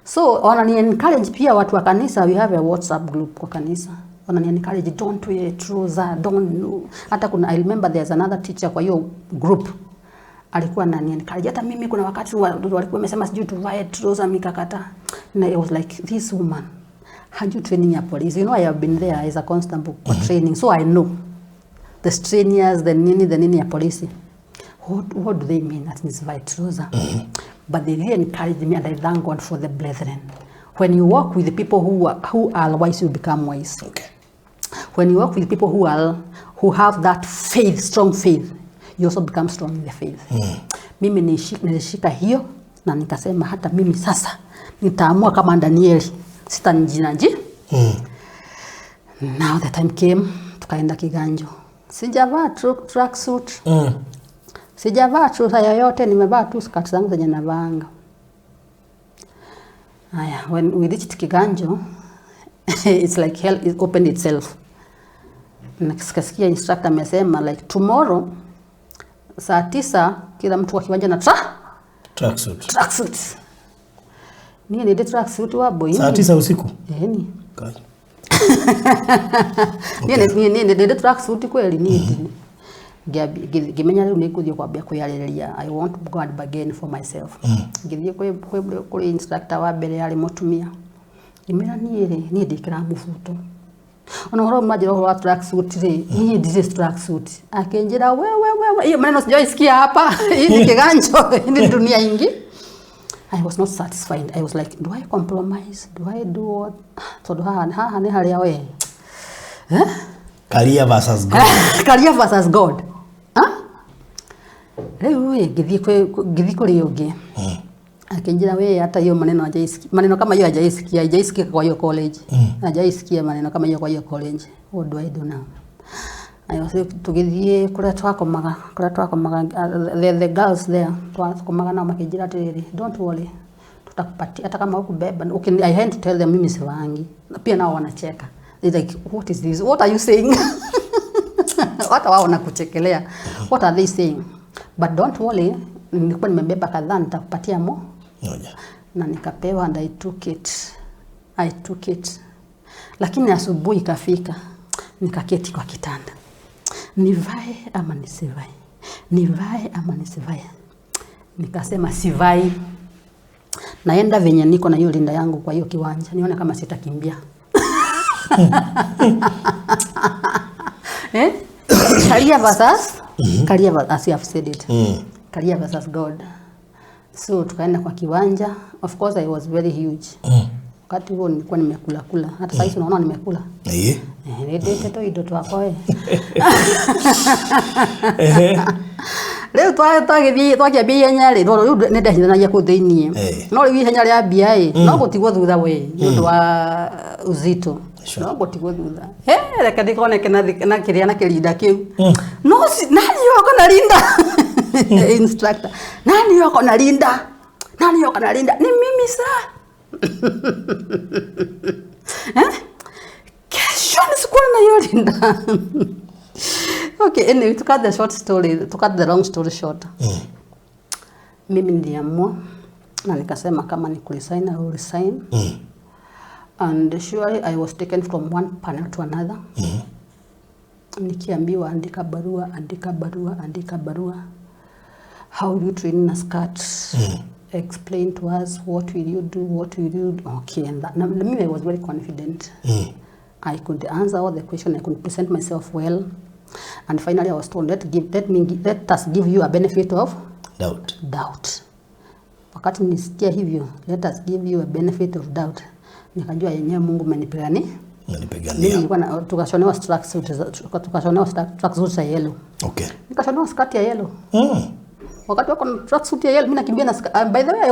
So wanani encourage pia watu wa kanisa, we have a WhatsApp group kwa kanisa. Wanani encourage, don't wear trouser, don't know. Hata kuna, I remember there's another teacher kwa hiyo group alikuwa anani encourage. Hata mimi kuna wakati walikuwa wamesema sijui tuvae trouser, mikakata. Na I was like, this woman hajui training ya police. You know I have been there as a constable kwa training, so I know the strainers, the nini ya polisi. What do they mean that nisivae trouser? But they really encouraged me, and I thank God for the brethren. When you work with the people who are wise, you become wise. When you work with people who have that faith, strong faith, you also become strong in the faith. Mimi nilishika hiyo na nikasema hata mimi sasa nitaamua kama Danieli, sitanjinaji. Now the time came, tukaenda Kiganjo. Sijavaa tracksuit. Sijavaa trouser yoyote, nimevaa tu skirt zangu zenye navaanga. Aya, when we reached Kiganjo, it's like hell it opened itself. Nikasikia instructor amesema like tomorrow saa 9 kila mtu kwa kiwanja na Tracksuit. Tracksuit. Niĩ nĩ ndĩ tracksuit wa boy. Saa 9 usiku. Ĩni. Kai. Niĩ nĩ ndĩ tracksuit kweli niĩ ndirĩ. Ngĩmenya rĩu nĩ ngũthiĩ kwambia kwĩyarĩrĩria. I want to go and bargain for myself. Ngĩthiĩ kũrĩ instructor wa mbere, yarĩ mũtumia. Ngĩmwĩra, niĩ rĩ, niĩ ndĩkĩraga mũbuto, ona ũhoro manjĩra ũhoro wa tracksuit rĩ, niĩ ndirĩ tracksuit. Akĩnjĩra, we we we we, hiyo maneno sijawahi hapa, hii ni Kiganjo, hii ni dunia ingi. I was not satisfied. I was like, do I compromise? Do I do what? Tondũ haha nĩ harĩa we Career versus God. Career versus God. Huh? Rĩu ĩ ngĩthiĩ kũrĩ ũngĩ, akĩnjĩra, we hata hiyo maneno hajaisikia, maneno kama hiyo hajaisikia, hajaisikia kwa hiyo college, hajaisikia maneno kama hiyo kwa hiyo college. What do I do now? Ayo tũgĩthiĩ kũrĩa twakomaga, the girls there twakomaga nao makĩnjĩra atĩrĩrĩ, don't worry, tutakupatia hata kama hukubeba. Okay, I had to tell them mimi sivaangi. Na pia nao wanacheka. They like, what is this? What are you saying? Hata wao wanakuchekelea. What are they saying? But don't worry. Nilikuwa nimebeba kadhaa, nitakupatia mo. Moja. Na nikapewa and I took it. I took it. Lakini asubuhi ikafika, nikaketi kwa kitanda. Nivae ama nisivae? Nivae ama nisivae? Nikasema sivai. Naenda venye niko na hiyo linda yangu kwa hiyo kiwanja, nione kama sitakimbia. Eh? Career versus career versus, as you have said it. Career versus God. So tukaenda kwa kiwanja. Of course I was very huge. Wakati huo nilikuwa nimekula kula. Hata sasa unaona nimekula. Eh. Eh, nĩndĩte tũindo twakwa we. Ehe. Rĩu twagĩthiĩ twakĩambia ihenya rĩ, no rĩu nĩ ndehithanagia kũu thĩiniĩ. Eh. No rĩu ihenya rĩambia ĩ, no gũtigwo thutha we nĩ ũndũ wa uzito. Sure. No gũtigwo thutha. He, reke ndikoneke na kĩrĩa na kĩrinda kĩu. No nani wako na linda? Instructor. Nani wako na linda? Nani wako na linda? Ni mimi saa. Eh? Kesho nisikuwa na hiyo linda. Okay, anyway, to cut the short story, to cut the long story short. Mimi niliamua na nikasema kama ni kuresign, I will resign. And surely I was taken from one panel to another. Nikiambiwa andika barua, andika barua, andika barua. How do you train a skirt? Explain to us what will you do, what will you do. Okay, and that, na, mimi I was very confident. I could answer all the question, I could present myself well. And finally I was told, let us give you a benefit of Doubt. doubt. Wakati nisikia hivyo, let us give you a benefit of doubt, nikajua yenyewe Mungu amenipigania. Mimi Unanipigania. nilikuwa na tukashonewa tracksuit tukashonewa tracksuit za yellow. Nikashonewa skirt ya yellow. Wakati wako na tracksuit ya yellow, mimi nakimbia na by the way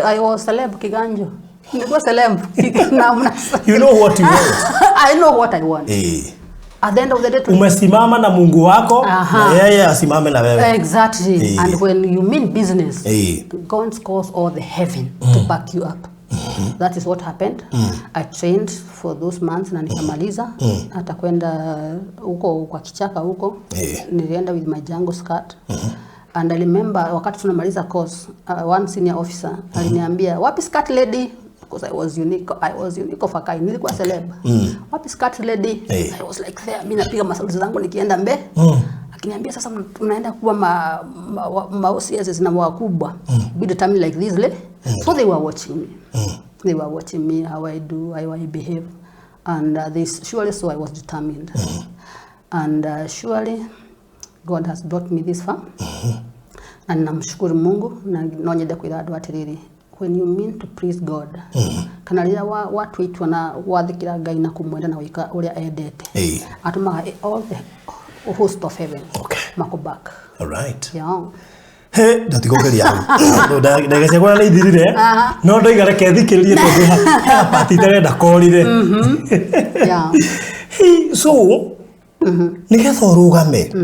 I was celeb Kiganjo. Nilikuwa celeb. Na You know what you want. I know what I want. At the end of the day, Umesimama na Mungu wako na yeye asimame na wewe. Exactly. And when you mean business, God calls all the heaven to back you up. That is what happened. I trained for those months na nikamaliza. Hata kwenda huko kwa kichaka huko. Nilienda with my jungle skirt. And I remember wakati tunamaliza course, one senior officer aliniambia, wapi skirt lady? Because I was unique, I was unique of a kind. Nilikuwa celeb. Wapi skirt lady? I was like there, mimi napiga masaluti zangu nikienda mbe. Akiniambia sasa mnaenda kuwa ma OCS na wakubwa. Be determined like this le. So they were watching me. They were watching me how I do, how I behave. And they surely saw I was determined. And surely God has brought me this far. Na ninamshukuru Mungu na no nyende kwira andu atiriri, when you mean to please God, kana rĩrĩa watua itua na gwathĩkĩra Ngai na kũmwenda na gwĩka ũrĩa endete, atũmaga all the host of heaven makũ back. All right. Yeah. He, ndatigũkĩria hau. Ndagĩka ciakwa nĩ ithirire. No ndoiga reke thikĩrĩrie tondũ he part itarenda korire. Hey, so nĩgetha ũrũgame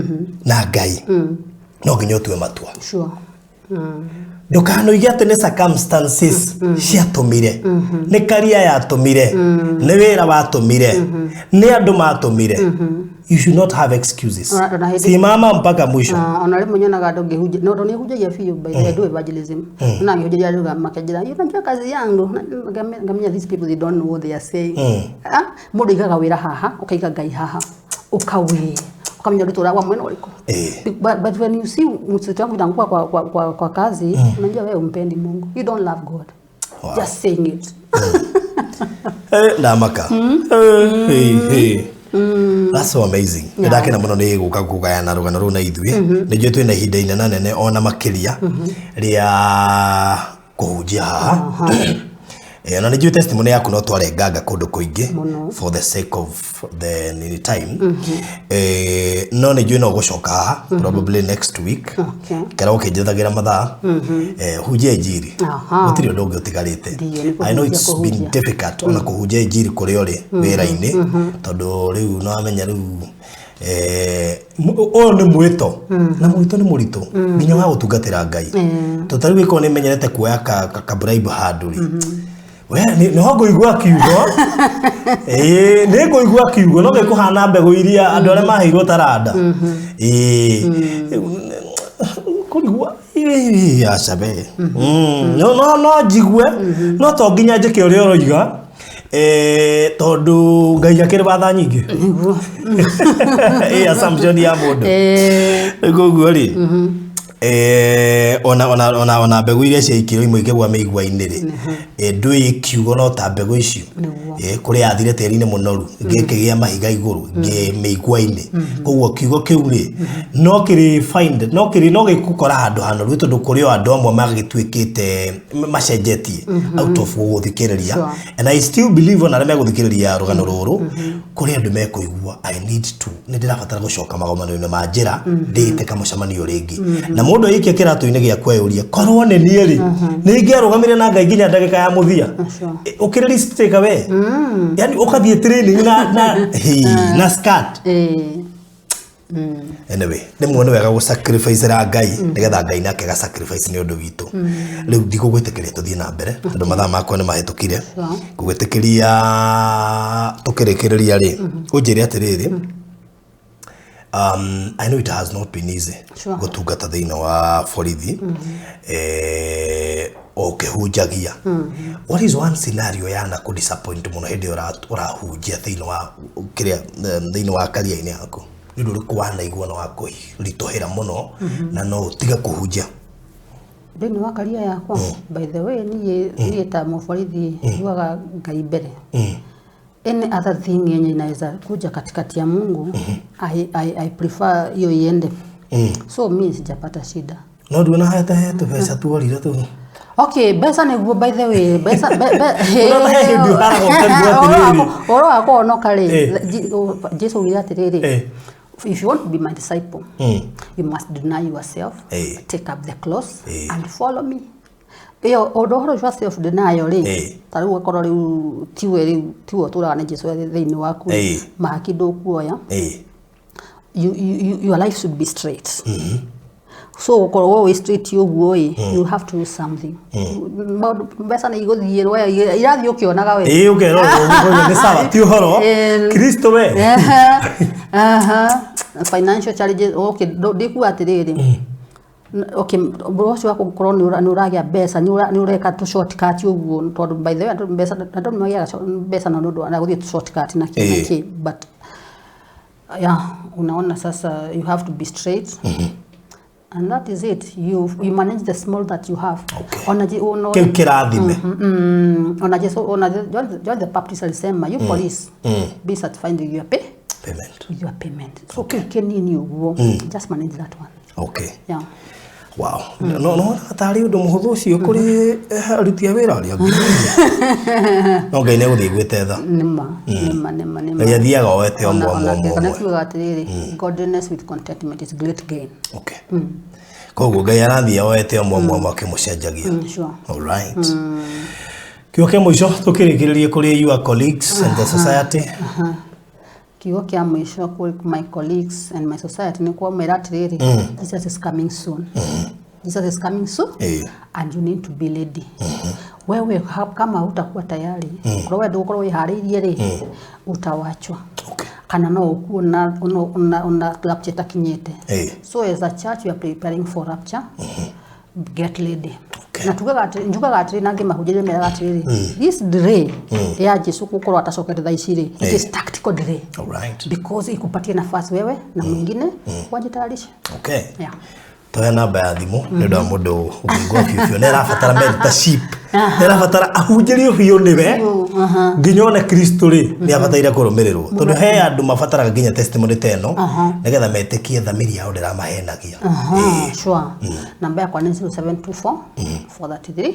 na Ngai no nginya ũtue matua. Ndũkanoige atĩ nĩ circumstances ciatũmire, nĩ career yatũmire, nĩ wĩra watũmire, nĩ andũ matũmire. You should not have excuses. Ona hĩndĩ- Simama mpaka mwisho. Ona rĩmwe nyonaga andũ ngĩhunjia, no tondũ nĩhunjagia biũ, by the way, I do evangelism. Na ngĩhunjĩria andũ makanjĩra, unajua kazi yangu. Na ngamenya these people, they don't know what they are saying. Ah, mũndũ aigaga wĩra haha, ũkaiga Ngai haha, ũkawĩ ukamenya ũritũ wa mwena ũrĩkũ. But when you see mtoto wangu itaanguka kwa kazi, unajua wewe umpendi Mungu. You don't love God. Just saying it. Ndamaka. Hey, hey. That's so amazing. Nĩ ndakena mũno nĩ gũka kũgayana rũgano rũu na ithuĩ. Nĩ njũĩ twĩna ihinda inene nene ona makĩria rĩa kũhunjia haha. Na nĩ njũĩ testimony yaku no twarenganga kũndũ kũingĩ Mũno. for the sake of the nini time. No nĩ njũĩ no gũcoka haha probably next week. Kera ũkĩnjethagira mathaa. Hunjia injiri. Gũtirĩ ũndũ ũngĩ ũtigarĩte. Ndiyo, nĩ I know kũhunjia, it's been kũhunjia. difficult ona kũhunjia injiri kũrĩa ũrĩ wĩra-inĩ tondũ rĩu no wamenya rĩu ũyũ nĩ mwĩto na mwĩto nĩ mũritũ nginya wa gũtungatĩra Ngai. Tondũ ta rĩu ĩkorwo nĩ menyerete kuoya ka bribe handũ rĩ, we nĩho ngũigua kiugo. Ĩĩ, nĩ ngũigua kiugo no gĩkũhana mbegũ iria andũ arĩa maheirwo taranda. Ĩĩ, kũrigua Aca we. No no no njigue no to nginya njĩke ũrĩa ũroiga tondũ Ngai akĩrĩ watha nyingĩ. Nĩguo. Ĩ assumption ya mũndũ. Koguo rĩ, ona mbegũ iria ciaikirwo imwe ikĩgwa mĩigua-inĩ rĩ, ndũĩ kiugo no ta mbegũ icio. Kũrĩ yathire tĩri-inĩ mũnoru, ĩngĩ ĩkĩgĩa mahiga igũrũ, ĩngĩ mĩigua-inĩ. Koguo kiugo kĩu rĩ, no kĩrĩ find, no kĩrĩ no gĩgũkora handũ hanoru tondũ kũrĩ o andũ amwe magĩtuĩkĩte macenjetie out of gũgũthikĩrĩria. And I still believe ona arĩa megũthikĩrĩria rũgano rũrũ, kũrĩ andũ mekũigua I need to, nĩ ndĩrabatara gũcoka magomano-inĩ ma njĩra ndĩĩte kamũcemanio rĩngĩ. Na mũndũ aikia kĩratũ-inĩ gĩakwa eyũrie, korwo nĩ niĩ rĩ, nĩ ingĩarũgamire na Ngai nginya ndagĩka ya mũthia. Ũkĩrĩ risk taker we. Yani ũkathiĩ training na hĩ, na skirt. Anyway, rĩmwe nĩ wega gũ sacrifice ra Ngai nĩgetha Ngai nake aga sacrifice nĩ ũndũ witũ. Rĩu ndigũgwĩtĩkĩria tũthiĩ na mbere tondũ mathaa makwa nĩ mahĩtũkire. Ngũgwĩtĩkĩria tũkĩrĩkĩrĩria rĩ, ũnjĩre atĩrĩrĩ, I know it has not been easy gũtungata thĩinĩ wa borithi ũkĩhunjagia. What is one scenario yana kũ disappoint mũno hĩndĩ ĩyo ũrahunjia thĩinĩ wa kĩrĩa thĩinĩ wa career-inĩ yaku? Nĩ ũndũ ũrĩkũ wanaigua na wakũritũhĩra mũno na no ũtige kũhunjia? Thĩinĩ wa career yakwa, by the way, niĩ ta mũborithi njugaga Ngai mbere. Any other thing yenye inaweza kuja katikati ya Mungu, I prefer hiyo iende. So mi sijapata shida. No nduona hete he tũbeca tuorire tũ. Okay, mbeca nĩguo, by the way, mbeca Ũrona he hĩndĩ ũharaga ũkaigua atĩrĩrĩ. Ũhoro wa kũhonoka rĩ, Jesu augire atĩrĩrĩ, if you want to be my disciple, you must deny yourself, take up the cross and follow me. Ĩyo ũndũ ũhoro ũcio wa self denial rĩ, ta rĩu ũgakorwo rĩu tiwe, rĩu tiwe ũtũraga nĩ Jesu thĩinĩ waku, mahaki ndũkuoya. Your life should be straight. So gũkorwo wĩ straight ũguo ĩ, you have to do something. Maũndũ mbeca nĩ igũthiĩ we irathiĩ ũkĩonaga we. Ĩĩ, ũkerwo ũguo nĩ sawa, ti ũhoro. Kristo we. Aha, aha. Financial challenges, okay, ndikuga atĩrĩrĩ, okay, ũndũ ũcio wa gũkorwo nĩ ũragĩa mbeca, nĩ ũreka tũ shortcut ũguo, tondũ by the way andũ mbeca, andũ nĩ magĩaga mbeca na ũndũ wa gũthiĩ tũ shortcut na kĩ na kĩ, but yeah, unaona sasa you have to be straight. And that is it. You manage the small that you have. Ona ona Kĩu kĩrathime. Ona Jesu, ona John the Baptist alisema, you police, be satisfied with your pay, payment. With your payment. So kĩnini ũguo, just manage that one. Yeah. Wow. No tarĩ ũndũ mũhũthũ ũcio kũrĩ aruti a wĩra arĩa angĩ. No Ngai nĩ egũthiĩ gwĩte tha. Nĩma, nĩma, nĩma, nĩma. Ngai athiaga oete ũmwe ũmwe Ona ũmwe kana ũmwe. kiugaga atĩrĩrĩ, godliness with contentment is great gain. Okay. Koguo Ngai arathiĩ oete ũmwe ũmwe ũmwe akĩmũcenjagia. Sure. All right. Kiugo kĩa mũico tũkĩrĩkĩrĩrie kũrĩ your colleagues and the society. Kiugo kĩa mũico kũrĩ my colleagues and my society nĩ kwamwĩra atĩrĩrĩ, Jesus is coming soon. Jesus is coming soon and you need to be ready. Wewe kama hutakuwa tayari, korwo we ndũgũkorwo wĩharĩirie rĩ, utawachwa. Kana no ũkuo na rapture ĩtakinyĩte. So as a church we are preparing for rapture. Get ready. Na tugaga atĩ, njugaga atĩrĩ na ngĩmahunjĩria meraga atĩrĩrĩ, this delay ya Jesu gũkorwo atacokete thaa ici rĩ, it is tactical delay. All right. Because ikupatie nafasi wewe na mwingine wajitayarishe. Yeah. Toya namba ya thimũ nĩ ũndũ wa mũndũ ũngĩigua biũ biũ nĩ arabatara mentorship, nĩ arabatara ahunjĩrio biũ nĩwe nginya one Kristo rĩ nĩ abataire kũrũmĩrĩrwo, tondũ he andũ mabataraga nginya testimony ta ĩno nĩgetha metĩkie thamiri yao ndĩramahenagia. Aha, sure. Namba yakwa nĩ 0724 433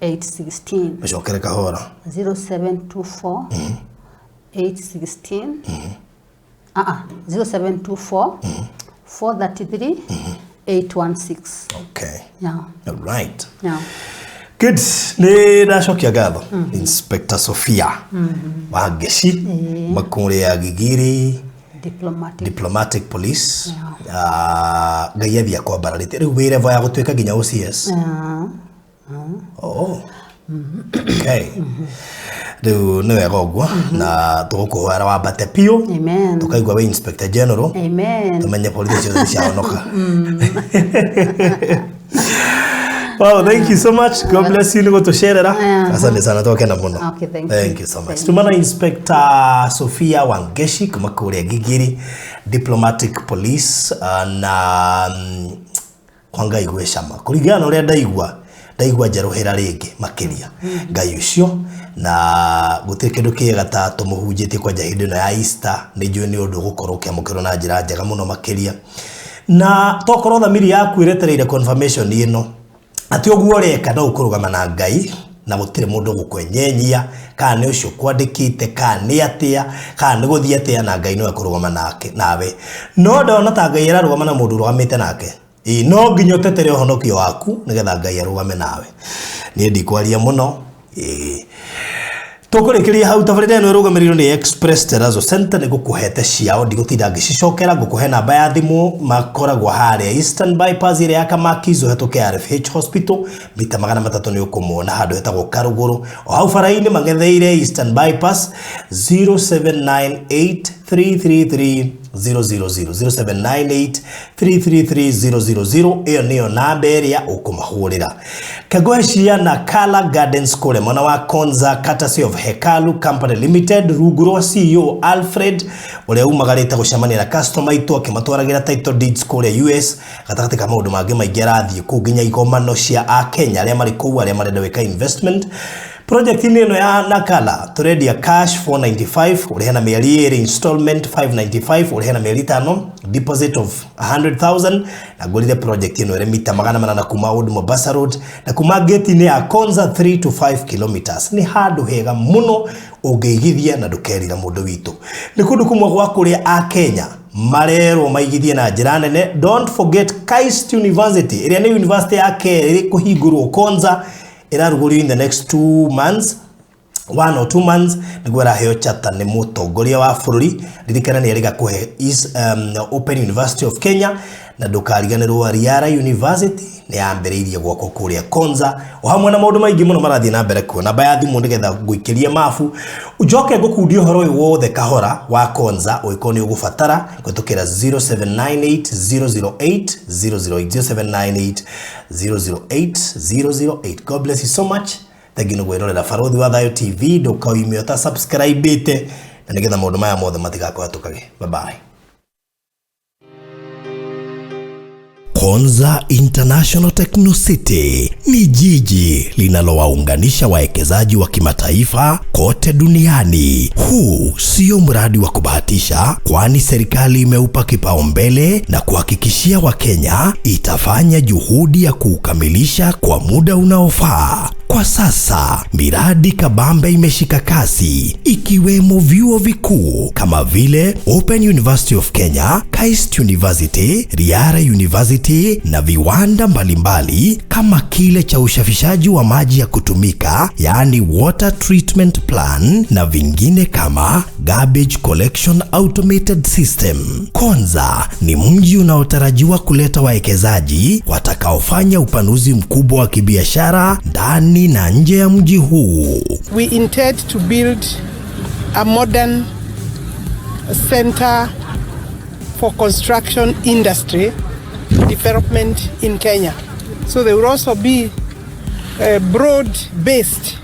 816. Mũcokere kahora. 0724 816, 0724 433 816. Yeah. All right. Yeah. Good. Nĩ ndacokia ngatho Inspector Sophia Wangeci Makũrĩ ya Gigiri Diplomatic. Diplomatic Police. Ngai athiĩ akwambararĩte rĩu wĩ level ya gũtuĩka nginya OCS. Oh. Okay. Rĩu nĩ wega ũguo na tũgũkũhoera wambate biũ. Amen. Tũkaigua wĩ Inspector General. Amen. Tũmenye borithi ciothe nĩ ciahonoka. Wow, thank you so much. God bless you nĩ gũtũcerera. Asante sana, twakena mũno. Okay, thank you. Thank you so much. Thank you. Tumana Inspector Sophia Wangeshi kuma kũrĩa Gigiri Diplomatic Police na kwa Ngai gwĩ cama kũringana na ũrĩa ndaigua, ndaigua njerũhĩra rĩngĩ makĩria Ngai ũcio, na gũtirĩ kĩndũ kĩega ta tũmũhunjĩtie kwanja hĩndĩ ĩno ya Easter. Nĩ njũĩ nĩ ũndũ ũgũkorwo ũkĩamũkĩrwo na njĩra njega mũno makĩria, na tokorwo thamiri yaku ĩretereire confirmation ĩno atĩ ũguo ũreka no ũkũrũgama na Ngai na gũtirĩ mũndũ ũgũkwenyenyia, kana nĩ ũcio kwandĩkĩte, kana nĩ atĩa, kana nĩ gũthiĩ atĩa, na Ngai nĩwe kũrũgama nake nawe. No ndona ta Ngai ararũgama na mũndũ ũrũgamĩte nake. Ĩĩ, no nginya ũtetere ũhonokio waku nĩgetha Ngai arũgame nawe. Niĩ ndikwaria mũno. Ĩĩ, tũkũrĩkĩria hau. Tabarĩra ĩno ĩrũgamĩrĩirwo nĩ Express Terrazzo Center. Nĩ ngũkũhete ciao, ndigũtinda ngĩcicokera. Ngũkũhe namba ya thimũ. Makoragwo harĩa Eastern Bypass ĩrĩa ya Kamakis, ũhetũke RFH Hospital mita 300, nĩ ũkũmona handũ hetagwo Karũgũrũ, o hau bara-inĩ mang'etheire Eastern Bypass. 0798 333 000, 0798 333 000, ĩyo nĩyo namba ĩrĩa ũkũmahũrĩra. Kengohe cia Kala Gardens kũrĩa mwena wa Konza, courtesy of Hekalu Company Limited, rungu rwa CEO Alfred ũrĩa umagarĩte gũcemania na customer itũ akĩmatwaragĩra title deeds kũrĩa US. Gatagatĩ ka maũndũ mangĩ maingĩ, arathiĩ kũu nginya igomano cia akenya arĩa marĩ kũu, arĩa marenda gwĩka investment. Project-inĩ ĩno ya Nakala tũrendia cash 495, ũrĩhe na mĩeri 2, installment 595, ũrĩhe na mĩeri 5, deposit of 100,000. Na ngũrire project ĩno ĩrĩ mita 800 kuma Old Mombasa Road na kuma gate-inĩ ya Konza 3 to 5 kilometers. Nĩ handũ hega mũno ũngĩigithia na ndũkerira, mũndũ witũ. Nĩ kũndũ kũmwe gwa kũrĩa a Kenya marerwo maigithie na njĩra nene. Don't forget KAIST University, ĩrĩa nĩ university ya kerĩ kũhingũrwo Konza, ĩrarugũrio in the next 2 months, 1 or 2 months, nĩguo ĩraheo chata nĩ mũtongoria wa bũrũri. Ririkana nĩ erĩga kũhe is Open University of Kenya, na ndũkariganĩrwo Riara University nĩ yambĩrĩirie gwakwo kũrĩa Konza, o hamwe na maũndũ maingĩ mũno marathiĩ na mbere kuo. Namba ya thimũ nĩgetha ngũikĩrie mabu, njoke ngũkundie ũhoro ũyũ wothe kahora wa Konza ũngĩkorwo nĩ ũgũbatara, kũhetũkĩra 0798 008 008, 0798 008 008. God bless you so much. Thengi nĩ gwĩrorera Barũthi wa Thayũ TV. Ndũkaime ũta subscribe na nĩgetha maũndũ maya mothe matigakũhatũkage. Bye bye. Konza International Techno City ni jiji linalowaunganisha wawekezaji wa kimataifa kote duniani. Huu sio mradi wa kubahatisha, kwani serikali imeupa kipaumbele na kuhakikishia Wakenya itafanya juhudi ya kuukamilisha kwa muda unaofaa. Kwa sasa miradi kabambe imeshika kasi, ikiwemo vyuo vikuu kama vile Open University of Kenya, KAIST University, Riara University na viwanda mbalimbali kama kile cha usafishaji wa maji ya kutumika, yaani water treatment plant, na vingine kama garbage collection automated system. Konza ni mji unaotarajiwa kuleta wawekezaji watakaofanya upanuzi mkubwa wa kibiashara ndani na nje ya mji huu. We intend to build a modern center for construction industry development in Kenya. So there will also be a broad-based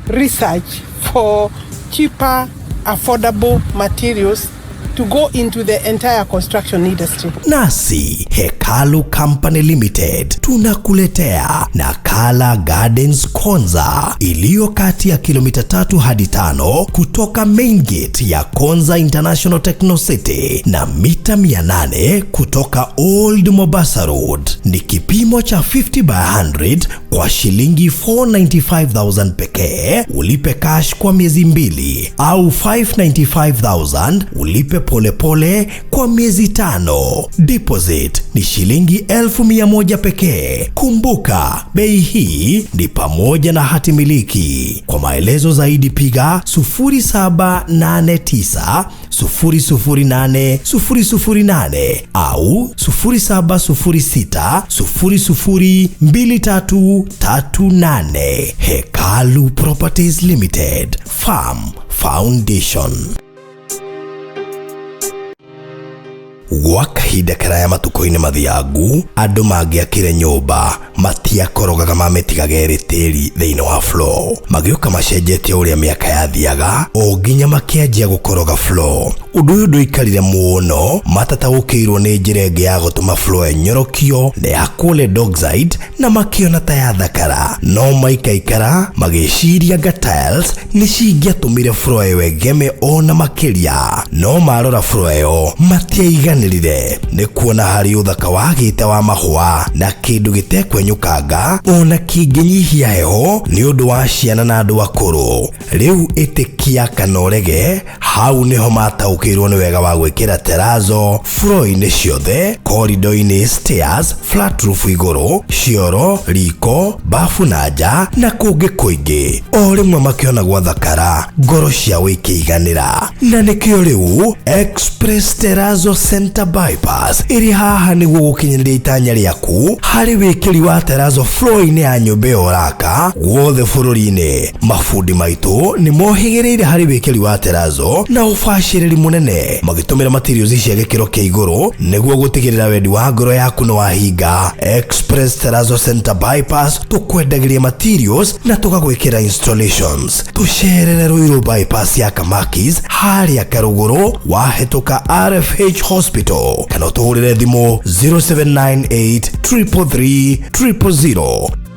research for cheaper, affordable materials to go into the entire construction industry. Nasi Hekalu Company Limited tunakuletea Nakala Gardens Konza, iliyo kati ya kilomita 3 hadi 5 kutoka main gate ya Konza International Techno City na mita 800 kutoka Old Mombasa Road. Ni kipimo cha 50 by 100 kwa shilingi 495,000 pekee, ulipe cash kwa miezi 2, au 595,000 ulipe polepole kwa miezi 5. Deposit ni shilingi 100,000 pekee. Kumbuka, bei hii ni pamoja na hati miliki. Kwa maelezo zaidi piga 0789 008 008 au 0706 002338. Hekalu Properties Limited, Farm Foundation. Gwa kahinda karaya matukũ-inĩ mathiangu, andũ mangĩakire nyũmba matiakorogaga mamĩtigaga ĩrĩ tĩri thĩinĩ wa floor. Magĩũka macenjetie ũrĩa mĩaka yathiaga o nginya makĩanjia gũkoroga floor. Ũndũ ũyũ ndũikarire mũno matataũkĩirwo nĩ njĩra ĩngĩ ya gũtũma floor ĩnyorokio na ya solid oxide na makĩona ta yathakara, no maikaikara magĩciria nga tiles nĩ cingĩatũmire floor ĩyo ĩgeme ona makĩria. No marora floor ĩyo matiaiganĩrire nĩ kuona harĩ ũthaka wagĩte wa mahũa na kĩndũ gĩtekwenyũkanga ona kĩngĩnyihia heho nĩ ũndũ wa ciana na andũ akũrũ. Rĩu ĩtĩkia kana ũrege, hau nĩho mataũkĩirwo nĩ wega wa gwĩkĩra terrazzo floor-inĩ ciothe, corridor-inĩ, stairs, flat roof igũrũ, cioro, riko, bafu na nja na kũngĩ kũingĩ. O rĩmwe makĩona gwathakara, ngoro ciao ikĩiganĩra. Na nĩkĩo rĩu Express Terrazzo Center Bypass ĩrĩ haha nĩguo gũkinyanĩria itanya rĩaku harĩ wĩkĩri wa terrazzo floor-inĩ ya nyũmba ĩyo ũraka guothe bũrũri-inĩ. Mabundi maitũ nĩ mohĩgĩrĩire harĩ wĩkĩri wa terrazzo na ũbacĩrĩri mũnene, magĩtũmĩra materials cia gĩkĩro kĩa igũrũ nĩguo gũtigĩrĩra wendi wa ngoro yaku nĩ wahinga. Express Terrazzo Center Bypass, tũkwendagĩria materials na tũgagwĩkĩra installations. Tũcerere Ruiru Bypass ya Kamakis harĩa Karũgũrũ wahĩtũka RFH Hospital, kana ũtũhũrĩre thimũ 0798 333 000.